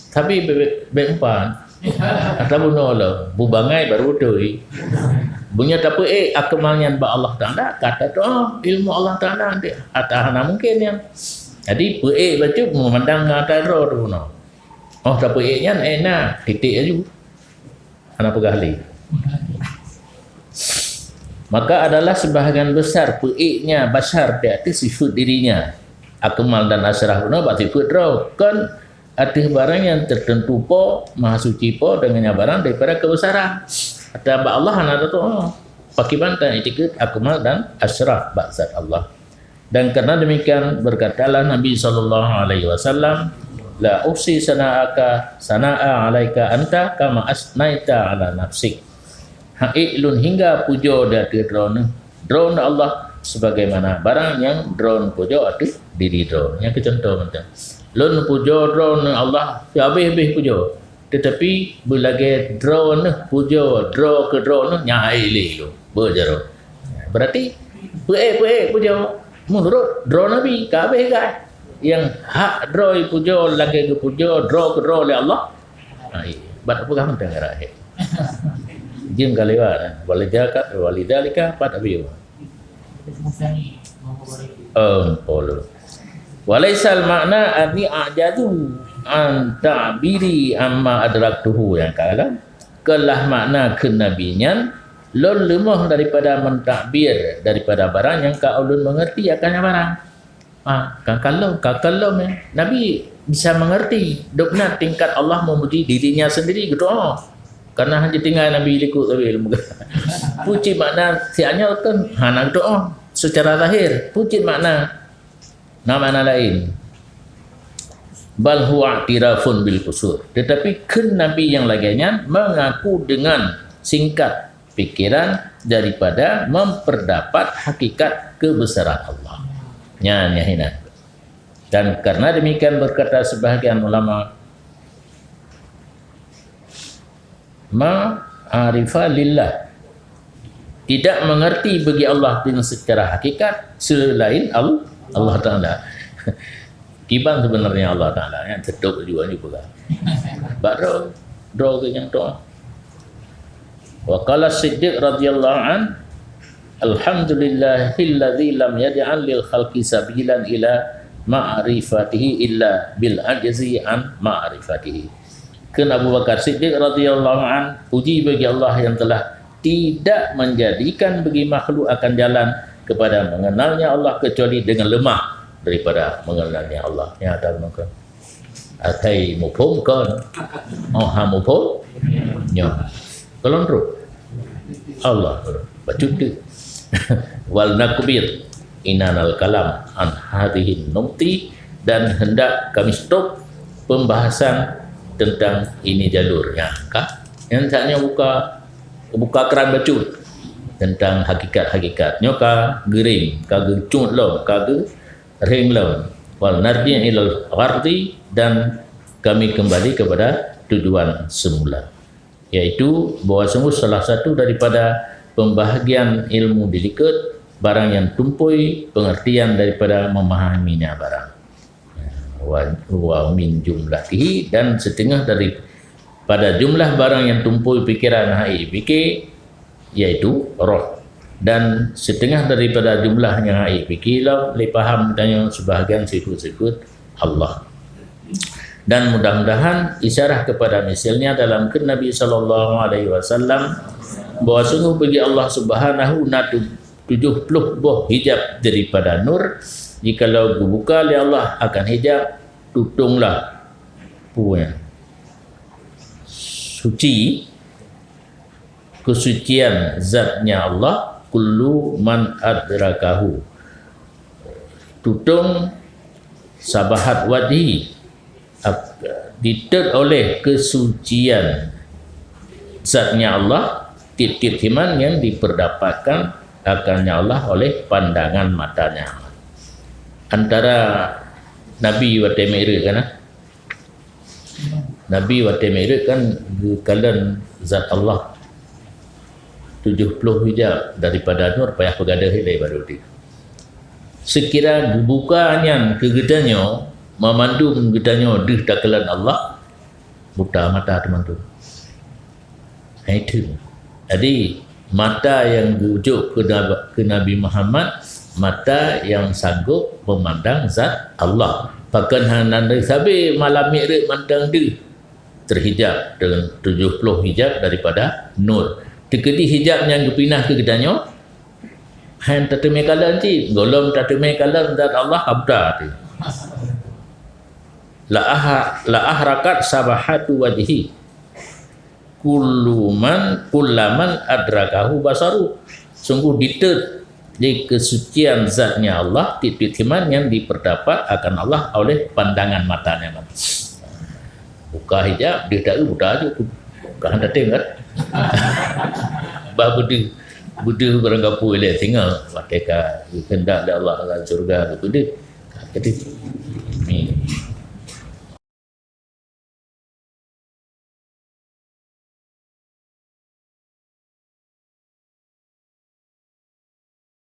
Tapi bèk, bèk, bèk umpan. Ata bunoe lom, bubangai baru beutôi. Bunoe tapeuék akmal nyan bak Allah Taala, ka tatuoh ilmu Allah Taala, ata hana mungken nyan. Jadi peuék bacut meumandang ngon ata droe tu bunoe. Oh, tapeuék nyan, eh, na, titik aju. Hana peugah lé. Maka adalah sebahagian besar peuéknya basyar di ateueh sifeuet dirinya. Akmal dan asyraf bunoe bak sifeuet droe. Kon ateueh barang nyang teuteuntu po, maha suci po, deungon nyan barang daripada keubesaran. Ata bak Allah hana tatuoh. Pakiban tan itikeuet akmal dan asyraf bak zat Allah. Dan karena demikian berkatalah Nabi sallallahu alaihi wasallam, "La uhsi sana'aka, sana'a alaika anta kama asnaita ala nafsik." Hana ék lôn hingga pujoe di ateueh droeneuh, droeneuh Allah, sebagaimana barang nyang droeneuh pujoe ateueh diri droeneuh. Nyang keu contoh mantong. Lôn pujoe droeneuh Allah, sihabéh-habéh pujoe. Teutapi beulagée droeneuh pujoe droe keu droeneuh, nyan hana ék lé lôn. Beujaroe. Berarti peuék-peuék pujoe meunurot droe Nabi, ka habéh gai. Nyang hak droe pujoe lagée geupujoe droe keu droe lé Allah. Ha, iya. Bak peugah mantong raya. Jeuem ka lewat, eh. Walidhalika, walidhalika, pat abi. Em, polo. Walaisal makna anni a'jazu an ta'biri amma adraktuhu, nyang ka kan? Keulah makna kheun Nabi nyan, lôn leumoh daripada mentakbir, daripada barang nyang ka ulôn mengerti akan nyan barang. Ah, ka kalon, ka kalon, eh. Nabi bisa mengerti, dok na tingkat Allah memuji dirinya sendiri, geudoa. Karena hana tinggai Nabi likot tapi ilmu. Peue cit makna siat nyoe kan hana geudoa secara zahir. Peue cit makna? Na makna laén. Bal huwa i'tirafun bil qusur. Tetapi kheun Nabi nyang lagée nyan mengaku dengan singkat pikiran daripada memperdapat hakikat kebesaran Allah. Nyan, nyan hinan. Dan karena demikian berkata sebahagian ulama, ma'rifah lillah. Tidak mengerti bagi Allah dengan secara hakikat selain Al-, Allah Taala. Kiban sebenarnya Allah Taala, nyang teutup juga ni peugah. Bak droe, droe geuh nyang tuoh. Wa qala Siddiq radhiyallahu an, "Alhamdulillahilladzi lam yaj'al lil khalqi sabilan ila ma'rifatihi illa bil ajzi an ma'rifatihi." Kheun Abu Bakar Siddiq radhiyallahu an, puji bagi Allah yang telah tidak menjadikan bagi makhluk akan jalan kepada mengenalnya Allah kecuali dengan lemah daripada mengenalnya Allah. Nyata bunoe. Akai muphom kon? Oh, ha muphom? Nyoe. Kalon roh. Allah, bacut tu. Wal nakbir inanal kalam an hadhihi nukti, dan hendak kami stop pembahasan tentang ini jalurnya. Ka? Nyang saatnya buka, buka keran bacut tentang hakikat-hakikat. Nyoe ka geuring, ka geucut lom, ka geu Ring lom. Wal narji' ilal ghardi, dan kami kembali kepada tujuan semula, yaitu bahwa sungguh salah satu daripada pembahagian ilmu di likot barang yang tumpui pengertian daripada memahaminya barang. Wa, wa min jumlatihi, dan setengah daripada jumlah barang yang tumpui pikiran hai fikir, yaitu roh. Dan setengah daripada jumlah nyang hai fikir lom lé paham tanyoe sebahagian sifat-sifat Allah. Dan mudah-mudahan isyarah kepada misalnya dalam kheun Nabi sallallahu alaihi wasallam bahwa sungguh bagi Allah Subhanahu na tu-, tujuh puluh boh hijab daripada nur, jikalau geubuka lé Allah akan hijab, tutonglah punya. suci, kesucian zatnya Allah, kullu man adrakahu. Tutong sabahat wajhi, ap-, ditet oleh kesucian zatnya Allah, tiep-tiep himan yang diperdapatkan akannya Allah oleh pandangan matanya. Antara Nabi watée Mi'raj kan, ah? Nabi watée Mi'raj kan geukalon zat Allah tujoh ploh hijab daripada nur payah peugadôh ilée baru di. Seukira geubuka nyan keu geutanyoe, mamandum geutanyoe deuh takalon Allah, buta mata teumandum. Hai tu. Jadi, mata nyang geujok keu Nab-, keu Nabi Muhammad, mata nyang sanggob meumandang zat Allah. Pakon hana sabe malam Mi'raj mantong deuh teuhijab dengan tujoh ploh hijab daripada nur. Teukeudi hijab nyang geupinah keu geutanyoe, han tateumé kalon cit, gohlom tateumé kalon zat Allah, ka buta teuh. La aha-, la ahrakat sabahatu wajhi. Kulluman, kullaman adrakahu basaru. Sungguh ditet lé kesucian zatnya Allah, tiep-tiep himan yang diperdapat akan Allah oleh pandangan matanya. Buka hijab, deuh taeu buta aju. Buka hana teuingat. Bah beudeuh, beudeuh barang gapu ilée singoh. Watée ka geukeundak lé Allah dalam syurga, beudeuh. Jadi,